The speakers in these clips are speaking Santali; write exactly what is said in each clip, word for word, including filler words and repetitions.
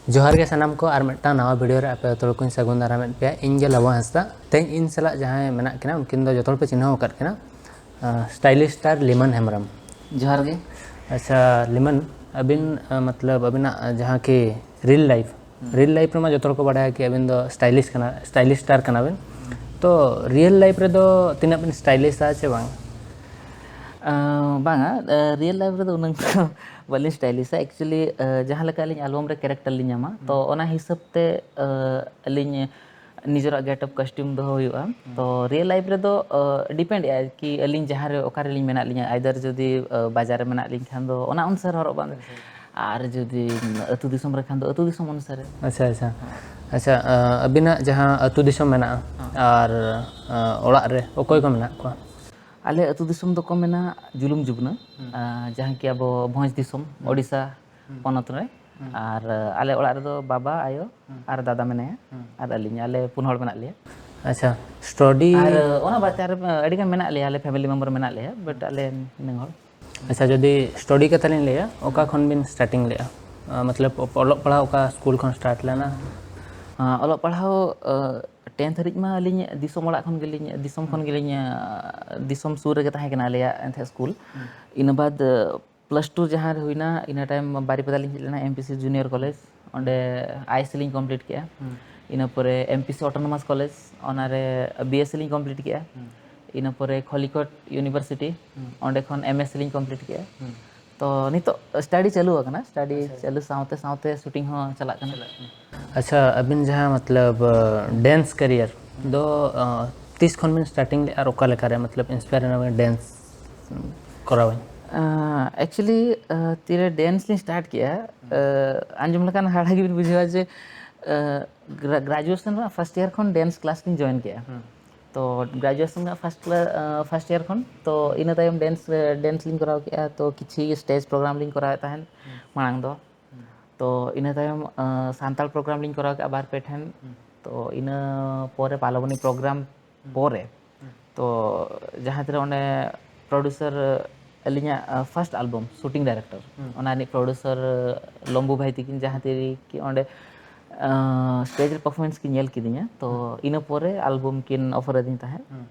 ᱡᱚᱦᱟᱨ ᱜᱮ ᱥᱟᱱᱟᱢ ᱠᱚ, ᱟᱨ ᱢᱤᱫᱴᱟᱝ ᱱᱟᱣᱟ ᱵᱷᱤᱰᱤᱭᱳ ᱨᱮ ᱟᱯᱮ ᱡᱚᱛᱚ ᱦᱚᱲ ᱠᱚᱧ ᱥᱟᱹᱜᱩᱱ ᱫᱟᱨᱟᱢᱮᱫ ᱯᱮᱭᱟ᱾ ᱤᱧ ᱜᱮ ᱞᱟᱵᱚ ᱦᱟᱸᱥᱫᱟ᱾ ᱛᱮᱦᱮᱧ ᱤᱧ ᱥᱟᱞᱟᱜ ᱡᱟᱦᱟᱸᱭ ᱢᱮᱱᱟᱜ ᱠᱤᱱᱟ, ᱩᱱᱠᱤᱱ ᱫᱚ ᱡᱚᱛᱚ ᱦᱚᱲ ᱯᱮ ᱪᱤᱱᱦᱟᱹᱣ ᱟᱠᱟᱫ ᱠᱤᱱᱟ, ᱥᱴᱟᱭᱞᱤᱥᱴ ᱥᱴᱟᱨ ᱞᱤᱢᱟᱱ ᱦᱮᱢᱵᱨᱚᱢ᱾ ᱡᱚᱦᱟᱨ ᱜᱮ᱾ ᱟᱪᱪᱷᱟ ᱞᱤᱢᱟᱱ, ᱟᱹᱵᱤᱱ ᱢᱚᱛᱞᱚᱵ ᱟᱹᱵᱤᱱᱟᱜ ᱡᱟᱦᱟᱸ ᱠᱤ ᱨᱤᱭᱮᱞ ᱞᱟᱭᱤᱯᱷ, ᱨᱤᱭᱮᱞ ᱞᱟᱭᱤᱯᱷ ᱨᱮᱢᱟ ᱡᱚᱛᱚ ᱦᱚᱲ ᱠᱚ ᱵᱟᱲᱟᱭᱟ ᱠᱤ ᱟᱹᱵᱤᱱ ᱫᱚ ᱥᱴᱟᱭᱞᱤᱥᱴ ᱠᱟᱱᱟ, ᱥᱴᱟᱭᱞᱤᱥᱴ ᱥᱴᱟᱨ ᱠᱟᱱᱟ ᱵᱤᱱ᱾ ᱛᱚ ᱨᱤᱭᱮᱞ ᱞᱟᱭᱤᱯᱷ ᱨᱮᱫᱚ ᱛᱤᱱᱟᱹᱜ ᱵᱤᱱ ᱥᱴᱟᱭᱞᱤᱥᱟ ᱪᱮ ᱵᱟᱝ? ᱵᱟᱝᱟ, ᱨᱤᱭᱮᱞ ᱞᱟᱭᱤᱯᱷ ᱨᱮᱫᱚ ᱩᱱᱟᱹᱝ ᱫᱚ ᱵᱟᱹᱞᱤᱧ ᱥᱴᱟᱭᱞᱤᱥᱟ᱾ ᱮᱠᱪᱩᱭᱮᱞᱤ ᱡᱟᱦᱟᱸ ᱞᱮᱠᱟ ᱟᱹᱞᱤᱧ ᱟᱞᱵᱚᱢ ᱨᱮ ᱠᱮᱨᱮᱠᱴᱟᱨ ᱞᱤᱧ ᱧᱟᱢᱟ, ᱛᱚ ᱚᱱᱟ ᱦᱤᱥᱟᱹᱵ ᱛᱮ ᱟᱹᱞᱤᱧ ᱱᱤᱡᱮᱨᱟᱜ ᱜᱮᱴᱟᱯ ᱠᱚᱥᱴᱤᱭᱩᱢ ᱫᱚᱦᱚ ᱦᱩᱭᱩᱜᱼᱟ᱾ ᱛᱚ ᱨᱤᱭᱮᱞ ᱞᱟᱭᱤᱯᱷ ᱨᱮᱫᱚ ᱰᱤᱯᱮᱱᱰ ᱮᱜᱼᱟ ᱠᱤ ᱟᱹᱞᱤᱧ ᱡᱟᱦᱟᱸ ᱨᱮ ᱚᱠᱟ ᱨᱮᱞᱤᱧ ᱢᱮᱱᱟᱜ ᱞᱤᱧᱟ, ᱟᱭᱫᱟᱨ ᱡᱩᱫᱤ ᱵᱟᱡᱟᱨ ᱨᱮ ᱢᱮᱱᱟᱜ ᱞᱤᱧ ᱠᱷᱟᱱ ᱫᱚ ᱚᱱᱟ ᱚᱱᱩᱥᱟᱨ ᱦᱚᱨᱚᱜ ᱵᱟᱸᱫᱮ, ᱟᱨ ᱡᱩᱫᱤ ᱟᱹᱛᱩ ᱫᱤᱥᱚᱢ ᱨᱮ ᱠᱷᱟᱱ ᱫᱚ ᱟᱹᱛᱩ ᱫᱤᱥᱚᱢ ᱚᱱᱩᱥᱟᱨᱮ᱾ ᱟᱪᱪᱷᱟ ᱟᱪᱪᱷᱟ᱾ ᱟᱪᱪᱷᱟ, ᱟᱹᱵᱤᱱᱟᱜ ᱡᱟᱦᱟᱸ ᱟᱹᱛᱩ ᱫᱤᱥᱚᱢ ᱢᱮᱱᱟᱜᱼᱟ ᱟᱨ ᱚᱲᱟᱜ ᱨᱮ ᱚᱠᱚᱭ ᱠᱚ ᱢᱮᱱᱟᱜ ᱠᱚᱣᱟ? ᱟᱞᱮ ᱟᱹᱛᱩ ᱫᱤᱥᱚᱢ ᱫᱚᱠᱚ ᱢᱮᱱᱟ ᱡᱩᱞᱩᱢ ᱡᱩᱵᱽᱱᱟᱹ, ᱡᱟᱦᱟᱸ ᱠᱤ ᱟᱵᱚ ᱵᱷᱚᱸᱡᱽ ᱫᱤᱥᱚᱢ, ᱳᱰᱤᱥᱟ ᱯᱚᱱᱚᱛ ᱨᱮ᱾ ᱟᱨ ᱟᱞᱮ ᱚᱲᱟᱜ ᱨᱮᱫᱚ ᱵᱟᱵᱟ, ᱟᱭᱳ ᱟᱨ ᱫᱟᱫᱟ ᱢᱮᱱᱟᱭᱟ, ᱟᱨ ᱟᱹᱞᱤᱧ, ᱟᱞᱮ ᱯᱩᱱ ᱦᱚᱲ ᱢᱮᱱᱟᱜ ᱞᱮᱭᱟ᱾ ᱟᱪᱪᱷᱟ, ᱥᱴᱟᱰᱤ ᱟᱨ ᱚᱱᱟ ᱵᱟᱫ ᱟᱨ ᱟᱹᱰᱤ ᱜᱟᱱ ᱢᱮᱱᱟᱜ ᱞᱮᱭᱟ, ᱟᱞᱮ ᱯᱷᱮᱢᱤᱞᱤ ᱢᱮᱢᱵᱟᱨ ᱢᱮᱱᱟᱜ ᱞᱮᱭᱟ, ᱵᱟᱴ ᱟᱞᱮ ᱱᱤᱱᱟᱹᱝ ᱦᱚᱲ᱾ ᱟᱪᱪᱷᱟ, ᱡᱩᱫᱤ ᱥᱴᱟᱰᱤ ᱠᱟᱛᱷᱟ ᱞᱤᱧ ᱞᱟᱹᱭᱟ, ᱚᱠᱟ ᱠᱷᱚᱱ ᱵᱤᱱ ᱥᱴᱟᱨᱴᱤᱝ ᱞᱮᱫᱼᱟ? ᱢᱚᱛᱞᱚᱵ ᱚᱞᱚᱜ ᱯᱟᱲᱦᱟᱣ ᱚᱠᱟ ᱥᱠᱩᱞ ᱠᱷᱚᱱ ᱥᱴᱟᱨᱴ ᱞᱮᱱᱟ? ᱚᱞᱚᱜ ᱯᱟᱲᱦᱟᱣ ᱴᱮᱱᱛᱷ ᱦᱟᱹᱨᱤᱡ ᱢᱟ ᱟᱹᱞᱤᱧ ᱫᱤᱥᱚᱢ ᱚᱲᱟᱜ ᱠᱷᱚᱱ ᱜᱮᱞᱤᱧ, ᱫᱤᱥᱚᱢ ᱠᱷᱚᱱ ᱜᱮᱞᱤᱧ, ᱫᱤᱥᱚᱢ ᱥᱩᱨ ᱨᱮᱜᱮ ᱛᱟᱦᱮᱸ ᱠᱟᱱᱟ ᱟᱞᱮᱭᱟᱜ ᱮᱱᱛᱮ ᱥᱠᱩᱞ᱾ ᱤᱱᱟᱹ ᱵᱟᱫ ᱯᱞᱟᱥ ᱴᱩ ᱡᱟᱦᱟᱸ ᱨᱮ ᱦᱩᱭᱱᱟ, ᱤᱱᱟᱹ ᱛᱟᱭᱚᱢ ᱵᱟᱨᱤᱯᱟᱫᱟ ᱞᱤᱧ ᱦᱮᱡ ᱞᱮᱱᱟ, M P C junior college, ᱚᱸᱰᱮ ᱟᱭ ᱮᱥ ᱥᱤ ᱞᱤᱧ ᱠᱚᱢᱯᱞᱤᱴ ᱠᱮᱜᱼᱟ᱾ ᱤᱱᱟᱹ ᱯᱚᱨᱮ M P C autonomous college, ᱚᱱᱟᱨᱮ ᱵᱤ ᱮᱥ ᱥᱤ ᱞᱤᱧ ᱠᱚᱢᱯᱞᱤᱴ ᱠᱮᱜᱼᱟ᱾ ᱤᱱᱟᱹ ᱯᱚᱨᱮ ᱠᱷᱚᱞᱤᱠᱚᱴ ᱤᱭᱩᱱᱤᱵᱷᱟᱨᱥᱤᱴᱤ, ᱚᱸᱰᱮ ᱠᱷᱚᱱ ᱮᱢ ᱮᱥ ᱥᱤ ᱞᱤᱧ ᱠᱚᱢᱯᱞᱤᱴ ᱠᱮᱜᱼᱟ᱾ ᱛᱚ ᱱᱤᱛᱚᱜ ᱥᱴᱟᱰᱤ ᱪᱟᱹᱞᱩ ᱟᱠᱟᱱᱟ, ᱥᱴᱟᱰᱤ ᱪᱟᱹᱞᱩ ᱥᱟᱶᱛᱮ ᱥᱟᱶᱛᱮ ᱥᱩᱴᱤᱝ ᱦᱚᱸ ᱪᱟᱞᱟᱜ ᱠᱟᱱᱟ᱾ ᱟᱪᱪᱷᱟ, ᱟᱹᱵᱤᱱ ᱡᱟᱦᱟᱸ ᱢᱚᱛᱞᱚᱵ ᱰᱮᱱᱥ ᱠᱮᱨᱤᱭᱟᱨ ᱫᱚ ᱛᱤᱥ ᱠᱷᱚᱱ ᱵᱤᱱ ᱥᱴᱟᱨᱴᱤᱝ ᱞᱮᱫᱼᱟ ᱟᱨ ᱚᱠᱟ ᱞᱮᱠᱟᱨᱮ ᱢᱚᱛᱞᱚᱵ ᱤᱱᱥᱯᱟᱭᱟᱨ ᱮᱱᱟ ᱵᱤᱱ ᱰᱮᱱᱥ ᱠᱚᱨᱟᱣᱟᱹᱧ? ᱮᱠᱪᱩᱭᱮᱞᱤ ᱛᱤᱨᱮ ᱰᱮᱱᱥ ᱞᱤᱧ ᱥᱴᱟᱨᱴ ᱠᱮᱜᱼᱟ, ᱟᱸᱡᱚᱢ ᱞᱮᱠᱷᱟᱱ ᱦᱟᱦᱟᱲᱟ ᱜᱮᱵᱤᱱ ᱵᱩᱡᱷᱟᱹᱣᱟ ᱡᱮ ᱜᱨᱟᱡᱩᱭᱮᱥᱚᱱ ᱨᱮᱱᱟᱜ ᱯᱷᱟᱥᱴ ᱤᱭᱟᱨ ᱠᱷᱚᱱ ᱰᱮᱱᱥ ᱠᱞᱟᱥ ᱞᱤᱧ ᱡᱚᱭᱮᱱ ᱠᱮᱜᱼᱟ᱾ ᱛᱚ ᱜᱨᱟᱡᱩᱭᱮᱥᱚᱱ ᱨᱮᱱᱟᱜ ᱯᱷᱟᱥᱴ ᱠᱞᱟ-, ᱯᱷᱟᱥᱴ ᱤᱭᱟᱨ ᱠᱷᱚᱱ, ᱛᱚ ᱤᱱᱟᱹ ᱛᱟᱭᱚᱢ ᱰᱮᱱᱥ, ᱰᱮᱱᱥ ᱞᱤᱧ ᱠᱚᱨᱟᱣ ᱠᱮᱜᱼᱟ, ᱛᱚ ᱠᱤᱪᱷᱤ ᱥᱴᱮᱡᱽ ᱯᱨᱳᱜᱨᱟᱢ ᱞᱤᱧ ᱠᱚᱨᱟᱣᱮᱫ ᱛᱟᱦᱮᱸᱫ ᱢᱟᱲᱟᱝ ᱫᱚ᱾ ᱛᱚ ᱤᱱᱟᱹ ᱛᱟᱭᱚᱢ ᱥᱟᱱᱛᱟᱲ ᱯᱨᱳᱜᱨᱟᱢ ᱞᱤᱧ ᱠᱚᱨᱟᱣ ᱠᱮᱜᱼᱟ ᱵᱟᱨ ᱯᱮ ᱴᱷᱮᱱ᱾ ᱛᱚ ᱤᱱᱟᱹ ᱯᱚᱨᱮ ᱯᱟᱞᱚᱵᱚᱱᱤ ᱯᱨᱳᱜᱨᱟᱢ ᱯᱚᱨᱮ, ᱛᱚ ᱡᱟᱦᱟᱸ ᱛᱤᱱᱟᱹᱜ ᱚᱸᱰᱮ ᱯᱨᱚᱰᱩᱥᱟᱨ ᱟᱹᱞᱤᱧᱟᱜ ᱯᱷᱟᱥᱴ ᱟᱞᱵᱟᱢ ᱥᱩᱴᱤᱝ ᱰᱟᱭᱨᱮᱠᱴᱚᱨ᱾ ᱚᱱᱟ ᱨᱤᱱᱤᱡ ᱯᱨᱚᱰᱭᱩᱥᱟᱨ ᱞᱚᱢᱵᱩ ᱵᱷᱟᱭ ᱛᱤᱠᱤᱱ ᱡᱟᱦᱟᱸ ᱛᱤᱨᱮ ᱠᱤ ᱚᱸᱰᱮ ᱥᱴᱮᱡᱽ ᱨᱮ ᱯᱟᱨᱯᱷᱚᱨᱢᱮᱱᱥ ᱠᱤᱱ ᱧᱮᱞ ᱠᱤᱫᱤᱧᱟ, ᱛᱚ ᱤᱱᱟᱹ ᱯᱚᱨᱮ ᱟᱞᱵᱟᱢ ᱠᱤᱱ ᱚᱯᱷᱟᱨ ᱟᱹᱫᱤᱧ ᱛᱟᱦᱮᱸᱫ᱾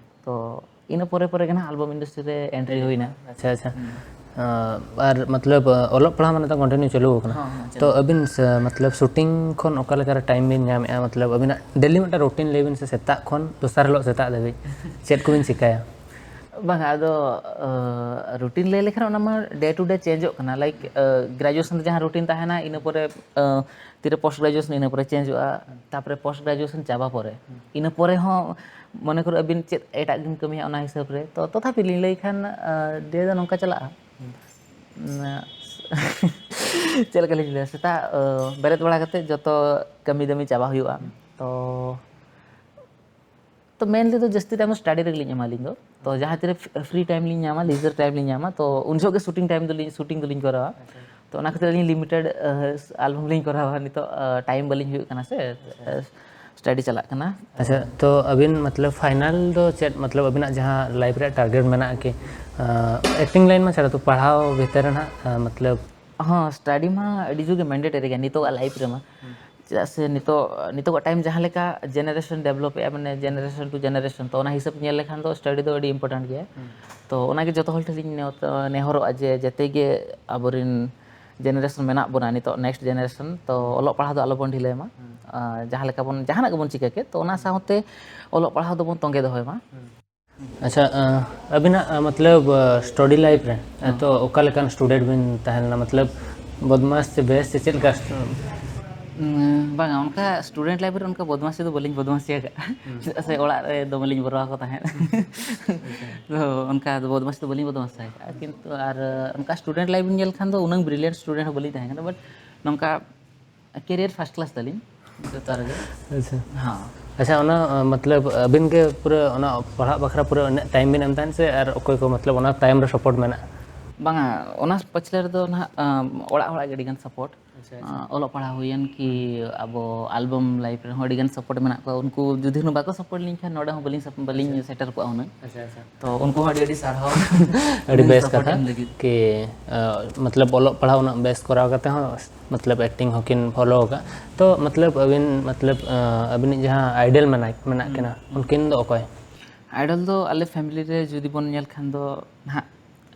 ᱛᱚ ᱤᱱᱟᱹ ᱯᱚᱨᱮ ᱯᱚᱨᱮ ᱜᱮ ᱱᱟᱦᱟᱜ ᱟᱞᱵᱟᱢ ᱤᱱᱰᱟᱥᱴᱨᱤ ᱨᱮ ᱮᱱᱴᱨᱤ ᱦᱩᱭᱱᱟ᱾ ᱟᱪᱪᱷᱟ, ᱟᱪᱪᱷᱟ᱾ ᱟᱨ ᱢᱚᱛᱞᱚᱵ ᱚᱞᱚᱜ ᱯᱟᱲᱦᱟᱣ ᱢᱟᱱᱮ ᱛᱚ ᱠᱚᱱᱴᱤᱱᱤᱭᱩ ᱪᱟᱹᱞᱩ ᱟᱠᱟᱱᱟ᱾ ᱛᱚ ᱟᱹᱵᱤᱱ ᱢᱚᱛᱞᱚᱵ ᱥᱩᱴᱤᱝ ᱠᱷᱚᱱ ᱚᱠᱟ ᱞᱮᱠᱟ ᱨᱮ ᱴᱟᱭᱤᱢ ᱵᱤᱱ ᱧᱟᱢᱮᱫᱼᱟ? ᱢᱚᱛᱞᱚᱵ ᱟᱹᱵᱤᱱᱟᱜ ᱰᱮᱞᱤ ᱢᱤᱫᱴᱟᱝ ᱨᱩᱴᱤᱱ ᱞᱟᱹᱭ ᱵᱤᱱ ᱥᱮ, ᱥᱮᱛᱟᱜ ᱠᱷᱚᱱ ᱫᱚᱥᱟᱨ ᱦᱤᱞᱳᱜ ᱥᱮᱛᱟᱜ ᱫᱷᱟᱹᱵᱤᱡ ᱪᱮᱫ ᱠᱚᱵᱤᱱ ᱪᱤᱠᱟᱹᱭᱟ? ᱵᱟᱝ, ᱟᱫᱚ ᱨᱩᱴᱤᱱ ᱞᱟᱹᱭ ᱞᱮᱠᱷᱟᱱ ᱚᱱᱟ ᱢᱟ ᱰᱮ ᱴᱩ ᱰᱮ ᱪᱮᱧᱡᱚᱜ ᱠᱟᱱᱟ᱾ ᱞᱟᱭᱤᱠ ᱜᱨᱮᱡᱩᱭᱮᱥᱚᱱ ᱨᱮ ᱡᱟᱦᱟᱸ ᱨᱩᱴᱤᱱ ᱛᱟᱦᱮᱱᱟ, ᱤᱱᱟᱹ ᱯᱚᱨᱮ ᱛᱤᱨᱮ ᱯᱳᱥᱴ ᱜᱨᱮᱡᱩᱭᱮᱥᱚᱱ, ᱤᱱᱟᱹ ᱯᱚᱨᱮ ᱪᱮᱧᱡᱚᱜᱼᱟ᱾ ᱛᱟᱨᱯᱚᱨᱮ ᱯᱳᱥᱴ ᱜᱨᱮᱡᱩᱭᱮᱥᱚᱱ ᱪᱟᱵᱟ ᱯᱚᱨᱮ, ᱤᱱᱟᱹ ᱯᱚᱨᱮ ᱦᱚᱸ ᱢᱚᱱᱮ ᱠᱚᱨᱚ ᱟᱹᱵᱤᱱ ᱪᱮᱫ ᱮᱴᱟᱜ ᱵᱤᱱ ᱠᱟᱹᱢᱤᱭᱟ ᱚᱱᱟ ᱦᱤᱥᱟᱹᱵ ᱨᱮ᱾ ᱛᱚ ᱛᱚᱛᱷᱟᱯᱤ ᱞᱤᱧ ᱞᱟᱹᱭ ᱠᱷᱟᱱ ᱰᱮ ᱫᱚ ᱱᱚᱝᱠᱟ ᱪᱟᱞᱟᱜᱼᱟ᱾ ᱪᱮᱫ ᱞᱮᱠᱟ ᱞᱤᱧ ᱞᱟᱹᱭᱟ, ᱥᱮᱛᱟᱜ ᱵᱮᱨᱮᱫ ᱵᱟᱲᱟ ᱠᱟᱛᱮ ᱡᱚᱛᱚ ᱠᱟᱹᱢᱤ ᱫᱟᱹᱢᱤ ᱪᱟᱵᱟ ᱦᱩᱭᱩᱜᱼᱟ᱾ ᱛᱚ ᱛᱚ ᱢᱮᱱ ᱛᱮᱫᱚ ᱡᱟᱹᱥᱛᱤ ᱴᱟᱭᱤᱢ ᱫᱚ ᱥᱴᱟᱰᱤ ᱨᱮᱜᱮ ᱞᱤᱧ ᱮᱢᱟ ᱟᱹᱞᱤᱧ ᱫᱚ᱾ ᱛᱚ ᱡᱟᱦᱟᱸ ᱛᱤᱨᱮ ᱯᱷᱨᱤ ᱴᱟᱭᱤᱢ ᱞᱤᱧ ᱧᱟᱢᱟ, ᱞᱤᱡᱟᱨ ᱴᱟᱭᱤᱢ ᱞᱤᱧ ᱧᱟᱢᱟ, ᱛᱚ ᱩᱱ ᱡᱚᱦᱚᱜ ᱜᱮ ᱥᱩᱴᱤᱝ ᱴᱟᱭᱤᱢ ᱫᱚᱞᱤᱧ ᱥᱩᱴᱤᱝ ᱫᱚᱞᱤᱧ ᱠᱚᱨᱟᱣᱟ᱾ ᱛᱚ ᱚᱱᱟ ᱠᱷᱟᱹᱛᱤᱨ ᱟᱹᱞᱤᱧ ᱞᱤᱢᱤᱴᱮᱰ ᱟᱞᱵᱟᱢ ᱞᱤᱧ ᱠᱚᱨᱟᱣᱟ᱾ ᱱᱤᱛᱚᱜ ᱴᱟᱭᱤᱢ ᱵᱟᱹᱞᱤᱧ ᱦᱩᱭᱩᱜ ᱠᱟᱱᱟ ᱥᱮ, ᱥᱴᱟᱰᱤ ᱪᱟᱞᱟᱜ ᱠᱟᱱᱟ᱾ ᱟᱪᱪᱷᱟ, ᱛᱚ ᱟᱹᱵᱤᱱ ᱢᱚᱛᱞᱚᱵ ᱯᱷᱟᱭᱱᱟᱞ ᱫᱚ ᱪᱮᱫ, ᱢᱚᱛᱞᱚᱵ ᱟᱹᱵᱤᱱᱟᱜ ᱡᱟᱦᱟᱸ ᱞᱟᱭᱤᱯᱷ ᱨᱮᱭᱟᱜ ᱴᱟᱨᱜᱮᱴ ᱢᱮᱱᱟᱜᱼᱟ ᱠᱤ ᱮᱠᱴᱤᱝ ᱞᱟᱭᱤᱱ ᱢᱟ ᱪᱷᱟᱲᱟ, ᱛᱚ ᱯᱟᱲᱦᱟᱣ ᱵᱷᱤᱛᱤᱨ ᱨᱮ ᱱᱟᱦᱟᱜ ᱢᱚᱛᱞᱚᱵ? ᱦᱚᱸ, ᱥᱴᱟᱰᱤ ᱢᱟ ᱟᱹᱰᱤ ᱡᱳᱨ ᱜᱮ ᱢᱮᱱᱰᱮᱴᱟᱨᱤ ᱜᱮᱭᱟ ᱱᱤᱛᱚᱜᱟᱜ ᱞᱟᱭᱤᱯᱷ ᱨᱮᱢᱟ᱾ ᱪᱮᱫᱟᱜ ᱥᱮ ᱱᱤᱛᱚᱜ, ᱱᱤᱛᱚᱜᱟᱜ ᱴᱟᱭᱤᱢ ᱡᱟᱦᱟᱸ ᱞᱮᱠᱟ ᱡᱮᱱᱟᱨᱮᱥᱚᱱ ᱰᱮᱵᱷᱞᱚᱯ ᱮᱫᱼᱟ, ᱢᱟᱱᱮ ᱡᱮᱱᱟᱨᱮᱥᱚᱱ ᱴᱩ ᱡᱮᱱᱟᱨᱮᱥᱚᱱ, ᱛᱚ ᱚᱱᱟ ᱦᱤᱥᱟᱹᱵ ᱧᱮᱞ ᱞᱮᱠᱷᱟᱱ ᱫᱚ ᱥᱴᱟᱰᱤ ᱫᱚ ᱟᱹᱰᱤ ᱤᱢᱯᱚᱨᱴᱮᱱᱴ ᱜᱮᱭᱟ᱾ ᱛᱚ ᱚᱱᱟᱜᱮ ᱡᱚᱛᱚ ᱦᱚᱲ ᱴᱷᱮᱱ ᱞᱤᱧ ᱱᱮᱦᱚᱛ-, ᱱᱮᱦᱚᱨᱚᱜᱼᱟ ᱡᱮ ᱡᱟᱛᱮ ᱜᱮ ᱟᱵᱚᱨᱮᱱ ᱡᱮᱱᱟᱨᱮᱥᱚᱱ ᱢᱮᱱᱟᱜ ᱵᱚᱱᱟ ᱱᱤᱛᱚᱜ, ᱱᱮᱠᱥᱴ ᱡᱮᱱᱟᱨᱮᱥᱚᱱ, ᱛᱚ ᱚᱞᱚᱜ ᱯᱟᱲᱦᱟᱣ ᱫᱚ ᱟᱞᱚᱵᱚᱱ ᱰᱷᱤᱞᱟᱹᱭ ᱢᱟ᱾ ᱟᱨ ᱡᱟᱦᱟᱸ ᱞᱮᱠᱟ ᱵᱚᱱ, ᱡᱟᱦᱟᱱᱟᱜ ᱜᱮᱵᱚᱱ ᱪᱤᱠᱟᱹ ᱠᱮᱫ, ᱛᱚ ᱚᱱᱟ ᱥᱟᱶᱛᱮ ᱚᱞᱚᱜ ᱯᱟᱲᱦᱟᱣ ᱫᱚᱵᱚᱱ ᱛᱚᱸᱜᱮ ᱫᱚᱦᱚᱭ ᱢᱟ᱾ ᱟᱪᱪᱷᱟ, ᱟᱹᱵᱤᱱᱟᱜ ᱢᱚᱛᱞᱚᱵ ᱥᱴᱟᱰᱤ ᱞᱟᱭᱤᱯᱷ ᱨᱮ ᱛᱚ ᱚᱠᱟ ᱞᱮᱠᱟᱱ ᱥᱴᱩᱰᱮᱱᱴ ᱵᱤᱱ ᱛᱟᱦᱮᱸ ᱞᱮᱱᱟ? ᱢᱚᱛᱞᱚᱵ ᱵᱚᱫᱢᱟᱥ ᱥᱮ ᱵᱮᱥ ᱥᱮ ᱪᱮᱫ ᱞᱮᱠᱟ? ᱵᱟᱝᱟ, ᱚᱱᱠᱟ ᱥᱴᱩᱰᱮᱱᱴ ᱞᱟᱭᱤᱯᱷ ᱨᱮ ᱚᱱᱠᱟ ᱵᱚᱫᱢᱟᱥᱤ ᱫᱚ ᱵᱟᱹᱞᱤᱧ ᱵᱚᱫᱢᱟᱥᱤ ᱟᱠᱟᱫᱼᱟ᱾ ᱪᱮᱫᱟᱜ ᱥᱮ ᱚᱲᱟᱜ ᱨᱮ ᱫᱚᱢᱮ ᱞᱤᱧ ᱵᱚᱨᱚ ᱟᱠᱚ ᱛᱟᱦᱮᱸᱫ᱾ ᱛᱚ ᱚᱱᱠᱟ ᱫᱚ ᱵᱚᱫᱢᱟᱥᱤ ᱫᱚ ᱵᱟᱹᱞᱤᱧ ᱵᱚᱫᱢᱟᱥᱤ ᱟᱠᱟᱫᱼᱟ, ᱠᱤᱱᱛᱩ ᱟᱨ ᱚᱱᱠᱟ ᱥᱴᱩᱰᱮᱱᱴ ᱞᱟᱭᱤᱯᱷ ᱧᱮᱞ ᱠᱷᱟᱱ ᱫᱚ ᱩᱱᱟᱹᱝ ᱵᱨᱤᱞᱤᱭᱟᱱᱴ ᱥᱴᱩᱰᱮᱱᱴ ᱦᱚᱸ ᱵᱟᱹᱞᱤᱧ ᱛᱟᱦᱮᱸ ᱠᱟᱱᱟ, ᱵᱟᱴ ᱱᱚᱝᱠᱟ ᱠᱮᱨᱤᱭᱟᱨ ᱯᱷᱟᱥᱴ ᱠᱞᱟᱥ ᱛᱟᱹᱞᱤᱧ ᱡᱚᱛᱚ ᱨᱮᱜᱮ᱾ ᱟᱪᱪᱷᱟ᱾ ᱦᱚᱸ᱾ ᱟᱪᱪᱷᱟ, ᱚᱱᱟ ᱢᱚᱛᱞᱚᱵ ᱟᱹᱵᱤᱱ ᱜᱮ ᱯᱩᱨᱟᱹ ᱚᱱᱟ ᱯᱟᱲᱦᱟᱜ ᱵᱟᱠᱷᱨᱟ ᱯᱩᱨᱟᱹ ᱩᱱᱟᱹᱜ ᱴᱟᱭᱤᱢ ᱵᱤᱱ ᱮᱢ ᱛᱟᱦᱮᱸᱫ ᱥᱮ ᱟᱨ ᱚᱠᱚᱭ ᱠᱚ ᱢᱚᱛᱞᱚᱵ ᱚᱱᱟ ᱴᱟᱭᱤᱢ ᱨᱮ ᱥᱟᱯᱳᱨᱴ ᱢᱮᱱᱟᱜᱼᱟ? ᱵᱟᱝᱟ, ᱚᱱᱟ ᱯᱟᱪᱷᱞᱮ ᱨᱮᱫᱚ ᱱᱟᱦᱟᱜ ᱚᱲᱟᱜ ᱦᱚᱲᱟᱜ ᱜᱮ ᱟᱹᱰᱤ ᱜᱟᱱ ᱥᱟᱯᱳᱨᱴ᱾ ᱟᱪᱪᱷᱟ, ᱟᱪᱪᱷᱟ᱾ ᱟᱸ, ᱚᱞᱚᱜ ᱯᱟᱲᱦᱟᱣ ᱦᱩᱭᱮᱱ ᱠᱤ ᱟᱵᱚ ᱟᱞᱵᱟᱢ ᱞᱟᱭᱤᱯᱷ ᱨᱮᱦᱚᱸ ᱟᱹᱰᱤ ᱜᱟᱱ ᱥᱟᱯᱳᱨᱴ ᱢᱮᱱᱟᱜ ᱠᱚᱣᱟ᱾ ᱩᱱᱠᱩ ᱡᱩᱫᱤ ᱦᱩᱱᱟᱹᱝ ᱵᱟᱠᱚ ᱥᱟᱯᱳᱨᱴ ᱞᱤᱧ ᱠᱷᱟᱱ ᱱᱚᱰᱮ ᱦᱚᱸ ᱵᱟᱹᱞᱤᱧ ᱥᱟᱯ-, ᱵᱟᱹᱞᱤᱧ ᱟᱪᱪᱷᱟ᱾ ᱥᱮᱴᱮᱨ ᱠᱚᱜᱼᱟ ᱦᱩᱱᱟᱹᱝ᱾ ᱟᱪᱪᱷᱟ, ᱟᱪᱪᱷᱟ᱾ ᱛᱚ ᱩᱱᱠᱩ ᱦᱚᱸ ᱟᱹᱰᱤ ᱟᱹᱰᱤ ᱥᱟᱨᱦᱟᱣ᱾ ᱟᱹᱰᱤ ᱩᱱᱟᱹᱝ ᱵᱮᱥ ᱥᱟᱯᱳᱨᱴ ᱠᱟᱛᱷᱟ ᱮᱢ ᱞᱟᱹᱜᱤᱫ᱾ ᱠᱤ, ᱟᱸ, ᱢᱚᱛᱞᱚᱵ ᱚᱞᱚᱜ ᱯᱟᱲᱦᱟᱣ ᱩᱱᱟᱹᱜ ᱵᱮᱥ ᱠᱚᱨᱟᱣ ᱠᱟᱛᱮ ᱦᱚᱸ ᱢᱚᱛᱞᱚᱵ ᱮᱠᱴᱤᱝ ᱦᱚᱸᱠᱤᱱ ᱯᱷᱚᱞᱳ ᱟᱠᱟᱫ᱾ ᱛᱚ ᱢᱚᱛᱞᱚᱵ ᱟᱹᱵᱤᱱ ᱢᱚᱛᱞᱚᱵ, ᱟᱸ, ᱟᱹᱵᱤᱱᱤᱡ ᱡᱟᱦᱟᱸ ᱟᱭᱰᱚᱞ ᱢᱮᱱᱟᱜ, ᱢᱮᱱᱟᱜ ᱦᱩᱸ, ᱠᱤᱱᱟ, ᱦᱩᱸ᱾ ᱩᱱᱠᱤᱱ ᱫᱚ ᱚᱠᱚᱭ? ᱟᱭᱰᱚᱞ ᱫᱚ ᱟᱞᱮ ᱯᱷᱮᱢᱤᱞᱤ ᱨᱮ ᱡᱩᱫᱤ ᱵᱚᱱ ᱧᱮᱞ ᱠᱷᱟᱱ ᱫᱚ ᱱᱟᱦᱟᱜ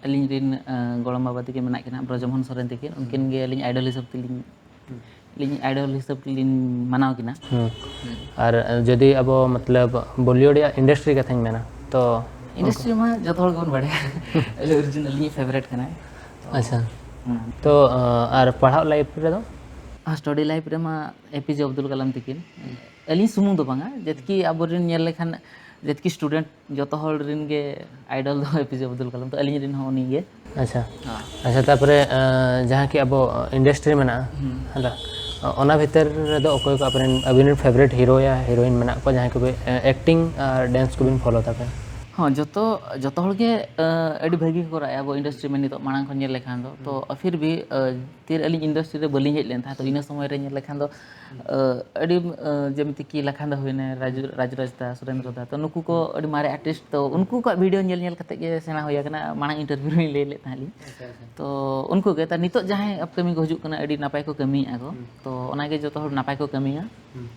ᱟᱹᱞᱤᱧ ᱨᱮᱱ, ᱟᱸ, ᱜᱚᱲᱚᱢ ᱵᱟᱵᱟ ᱛᱟᱹᱠᱤᱱ ᱢᱮᱱᱟᱜ ᱠᱤᱱᱟ, ᱵᱨᱚᱡᱚᱢᱳᱦᱚᱱ ᱥᱚᱨᱮᱱ ᱛᱟᱹᱠᱤᱱ, ᱦᱩᱸ᱾ ᱩᱱᱠᱤᱱ ᱜᱮ ᱟᱹᱞᱤᱧ ᱟᱭᱰᱚᱞ ᱦᱤᱥᱟᱹᱵ ᱛᱮᱞᱤᱧ, ᱦᱩᱸ᱾ ᱟᱹᱞᱤᱧ ᱟᱭᱰᱚᱞ ᱦᱤᱥᱟᱹᱵ ᱛᱮᱞᱤᱧ ᱢᱟᱱᱟᱣ ᱠᱤᱱᱟ᱾ ᱦᱩᱸ᱾ ᱦᱩᱸ᱾ ᱟᱨ ᱡᱩᱫᱤ ᱟᱵᱚ ᱢᱚᱛᱞᱚᱵ ᱵᱚᱞᱤᱣᱩᱰ ᱨᱮᱭᱟᱜ ᱤᱱᱰᱟᱥᱴᱨᱤ ᱠᱟᱛᱷᱟᱧ ᱢᱮᱱᱟ, ᱛᱚ ᱤᱱᱰᱟᱥᱴᱨᱤ ᱢᱟ ᱡᱚᱛᱚ ᱦᱚᱲ ᱜᱮᱵᱚᱱ ᱵᱟᱲᱟᱭᱟ᱾ ᱟᱞᱩ ᱚᱨᱡᱩᱱ ᱟᱹᱞᱤᱧᱤᱡ ᱯᱷᱮᱵᱟᱨᱮᱴ ᱠᱟᱱᱟᱭ᱾ ᱛᱚ ᱟᱪᱪᱷᱟ᱾ ᱦᱩᱸ᱾ ᱛᱚ, ᱟᱸ, ᱟᱨ ᱯᱟᱲᱦᱟᱜ ᱞᱟᱭᱤᱯᱷ ᱨᱮᱫᱚ? ᱟᱨ ᱥᱴᱟᱰᱤ ᱞᱟᱭᱤᱯᱷ ᱨᱮᱢᱟ ᱮ ᱯᱤ ᱡᱮ ᱟᱵᱫᱩᱞ ᱠᱟᱞᱟᱢ ᱛᱟᱹᱠᱤᱱ᱾ ᱟᱹᱞᱤᱧ ᱥᱩᱢᱩᱝ ᱫᱚ ᱵᱟᱝᱟ, ᱡᱮᱛᱠᱤ ᱟᱵᱚᱨᱮᱱ ᱧᱮᱞ ᱞᱮᱠᱷᱟᱱ, ᱡᱮᱛᱠᱤ ᱥᱴᱩᱰᱮᱱᱴ, ᱡᱚᱛᱚ ᱦᱚᱲ ᱨᱮᱱ ᱜᱮ ᱟᱭᱰᱚᱞ ᱫᱚ ᱮ ᱯᱤ ᱡᱮ ᱟᱵᱫᱩᱞ ᱠᱟᱞᱟᱢ, ᱛᱚ ᱟᱹᱞᱤᱧ ᱨᱮᱱ ᱦᱚᱸ ᱩᱱᱤ ᱜᱮ᱾ ᱟᱪᱪᱷᱟ᱾ ᱦᱮᱸ᱾ ᱟᱪᱪᱷᱟ, ᱛᱟᱯᱚᱨᱮ, ᱟᱸ, ᱡᱟᱦᱟᱸ ᱠᱤ ᱟᱵᱚ ᱤᱱᱰᱟᱥᱴᱨᱤ ᱢᱮᱱᱟᱜᱼᱟ, ᱦᱩᱸ᱾ ᱦᱮᱸ ᱛᱚ, ᱚᱱᱟ ᱵᱷᱤᱛᱤᱨ ᱨᱮᱫᱚ ᱚᱠᱚᱭ ᱠᱚ ᱟᱯᱮ ᱨᱮᱱ, ᱟᱹᱵᱤᱱ ᱨᱮᱱ ᱯᱷᱮᱵᱟᱨᱮᱴ ᱦᱤᱨᱳ ᱭᱟ ᱦᱤᱨᱳᱭᱤᱱ ᱢᱮᱱᱟᱜ ᱠᱚᱣᱟ, ᱡᱟᱦᱟᱸᱭ ᱠᱚᱵᱤᱱ, ᱮ-, ᱮᱠᱴᱤᱝ ᱟᱨ ᱰᱮᱱᱥ ᱠᱚᱵᱤᱱ ᱯᱷᱚᱞᱳ ᱛᱟᱠᱚᱣᱟ? ᱦᱚᱸ, ᱡᱚᱛᱚ, ᱡᱚᱛᱚ ᱦᱚᱲ ᱜᱮ, ᱟᱸ, ᱟᱹᱰᱤ ᱵᱷᱟᱹᱜᱤ ᱠᱚ ᱠᱚᱨᱟᱣᱮᱫᱼᱟ ᱟᱵᱚ ᱤᱱᱰᱟᱥᱴᱨᱤ ᱢᱟ ᱱᱤᱛᱚᱜ ᱢᱟᱲᱟᱝ ᱠᱷᱚᱱ ᱧᱮᱞ ᱞᱮᱠᱷᱟᱱ ᱫᱚ᱾ ᱛᱚ, ᱦᱩᱸ᱾ ᱯᱷᱤᱨ ᱵᱷᱤ, ᱟᱸ, ᱛᱤᱨ ᱟᱹᱞᱤᱧ ᱤᱱᱰᱟᱥᱴᱨᱤ ᱨᱮ ᱵᱟᱹᱞᱤᱧ ᱦᱮᱡ ᱞᱮᱱ ᱛᱟᱦᱮᱸᱫ, ᱛᱚ ᱦᱩᱸ᱾ ᱤᱱᱟᱹ ᱥᱚᱢᱚᱭ ᱨᱮ ᱧᱮᱞ ᱞᱮᱠᱷᱟᱱ ᱫᱚ, ᱦᱩᱸ᱾ ᱟᱸ, ᱟᱹᱰᱤ, ᱟᱸ, ᱡᱮᱢᱛᱤ ᱠᱤ ᱞᱟᱠᱷᱟᱱᱫᱟ ᱦᱩᱭᱱᱟ, ᱨᱟᱡᱩ, ᱨᱟᱡᱽ ᱫᱟ, ᱥᱩᱨᱮᱱᱫᱨᱚ ᱫᱟ, ᱛᱚ ᱱᱩᱠᱩ ᱠᱚ ᱦᱩᱸ᱾ ᱟᱹᱰᱤ ᱢᱟᱨᱮ ᱟᱨᱴᱤᱥᱴ, ᱛᱚ ᱦᱩᱸ᱾ ᱩᱱᱠᱩ ᱠᱚᱣᱟᱜ ᱵᱷᱤᱰᱤᱭᱳ ᱧᱮᱞ ᱧᱮᱞ ᱠᱟᱛᱮ ᱜᱮ ᱥᱮᱬᱟ ᱦᱩᱭ ᱟᱠᱟᱱᱟ᱾ ᱢᱟᱲᱟᱝ ᱤᱱᱴᱟᱨᱵᱷᱤᱭᱩ ᱨᱮᱞᱤᱧ ᱞᱟᱹᱭ ᱞᱮᱫ ᱛᱟᱦᱮᱸᱫ ᱞᱤᱧ᱾ ᱟᱪᱪᱷᱟ, ᱟᱪᱪᱷᱟ᱾ ᱛᱚ ᱩᱱᱠᱩ ᱜᱮ, ᱛᱟ ᱱᱤᱛᱚᱜ ᱡᱟᱦᱟᱸᱭ ᱟᱯᱠᱟᱢᱤᱝ ᱠᱚ ᱦᱤᱡᱩᱜ ᱠᱟᱱᱟ, ᱟᱹᱰᱤ ᱱᱟᱯᱟᱭ ᱠᱚ ᱠᱟᱹᱢᱤᱭᱮᱫᱼᱟ ᱠᱚ᱾ ᱦᱩᱸ᱾ ᱛᱚ ᱚᱱᱟᱜᱮ ᱡᱚᱛᱚ ᱦᱚᱲ ᱱᱟᱯᱟᱭ ᱠᱚ ᱠᱟᱹᱢᱤᱭᱟ᱾ ᱦᱩᱸ᱾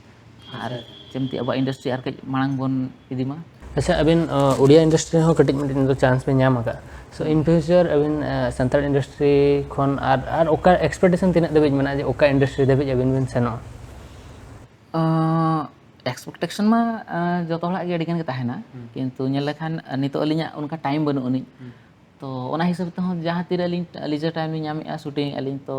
ᱟᱨ ᱟᱪᱪᱷᱟ᱾ ᱡᱮᱢᱛᱤ ᱟᱵᱚᱣᱟᱜ ᱤᱱᱰᱟᱥᱴᱨᱤ ᱟᱨ ᱠᱟᱹᱡ ᱢᱟᱲᱟᱝ ᱵᱚᱱ ᱤᱫᱤ ᱢᱟ᱾ ᱟᱪᱪᱷᱟ, ᱟᱹᱵᱤᱱ, ᱚ, ᱩᱰᱤᱭᱟ ᱤᱱᱰᱟᱥᱴᱨᱤ ᱨᱮᱦᱚᱸ ᱠᱟᱹᱴᱤᱡ ᱢᱟᱹᱴᱤᱡ ᱱᱤᱛᱚᱜ ᱪᱟᱱᱥ ᱵᱤᱱ ᱧᱟᱢ ᱟᱠᱟᱫ᱾ So, ᱦᱩᱸ᱾ In future ᱟᱹᱵᱤᱱ, ᱮ, ᱥᱟᱱᱛᱟᱲ ᱤᱱᱰᱟᱥᱴᱨᱤ ᱠᱷᱚᱱ ᱟᱨ, ᱟᱨ ᱚᱠᱟ ᱮᱠᱥᱯᱮᱠᱴᱮᱥᱚᱱ ᱛᱤᱱᱟᱹᱜ ᱫᱷᱟᱹᱵᱤᱡ ᱢᱮᱱᱟᱜᱼᱟ ᱡᱮ ᱚᱠᱟ ᱤᱱᱰᱟᱥᱴᱨᱤ ᱫᱷᱟᱹᱵᱤᱡ ᱟᱹᱵᱤᱱ ᱵᱤᱱ ᱥᱮᱱᱚᱜᱼᱟ? ᱟᱸ, ᱮᱠᱥᱯᱮᱠᱴᱮᱥᱚᱱ ᱢᱟ, ᱟᱸ, ᱡᱚᱛᱚ ᱦᱚᱲᱟᱜ ᱜᱮ ᱟᱹᱰᱤ ᱜᱟᱱ ᱜᱮ ᱛᱟᱦᱮᱱᱟ᱾ ᱦᱩᱸ᱾ ᱠᱤᱱᱛᱩ ᱧᱮᱞ ᱞᱮᱠᱷᱟᱱ, ᱟᱸ, ᱱᱤᱛᱚᱜ ᱟᱹᱞᱤᱧᱟᱜ ᱚᱱᱠᱟ ᱴᱟᱭᱤᱢ ᱵᱟᱹᱱᱩᱜ ᱟᱹᱱᱤᱡ᱾ ᱦᱩᱸ᱾ ᱛᱚ, ᱚᱱᱟ ᱦᱤᱥᱟᱹᱵ ᱛᱮᱦᱚᱸ ᱡᱟᱦᱟᱸ ᱛᱤᱨᱮ ᱟᱹᱞᱤᱧ ᱞᱤᱡᱟᱨ ᱴᱟᱭᱤᱢ ᱞᱤᱧ ᱧᱟᱢᱮᱫᱼᱟ, ᱥᱩᱴᱤᱝ ᱮᱫᱼᱟ ᱞᱤᱧ, ᱛᱚ,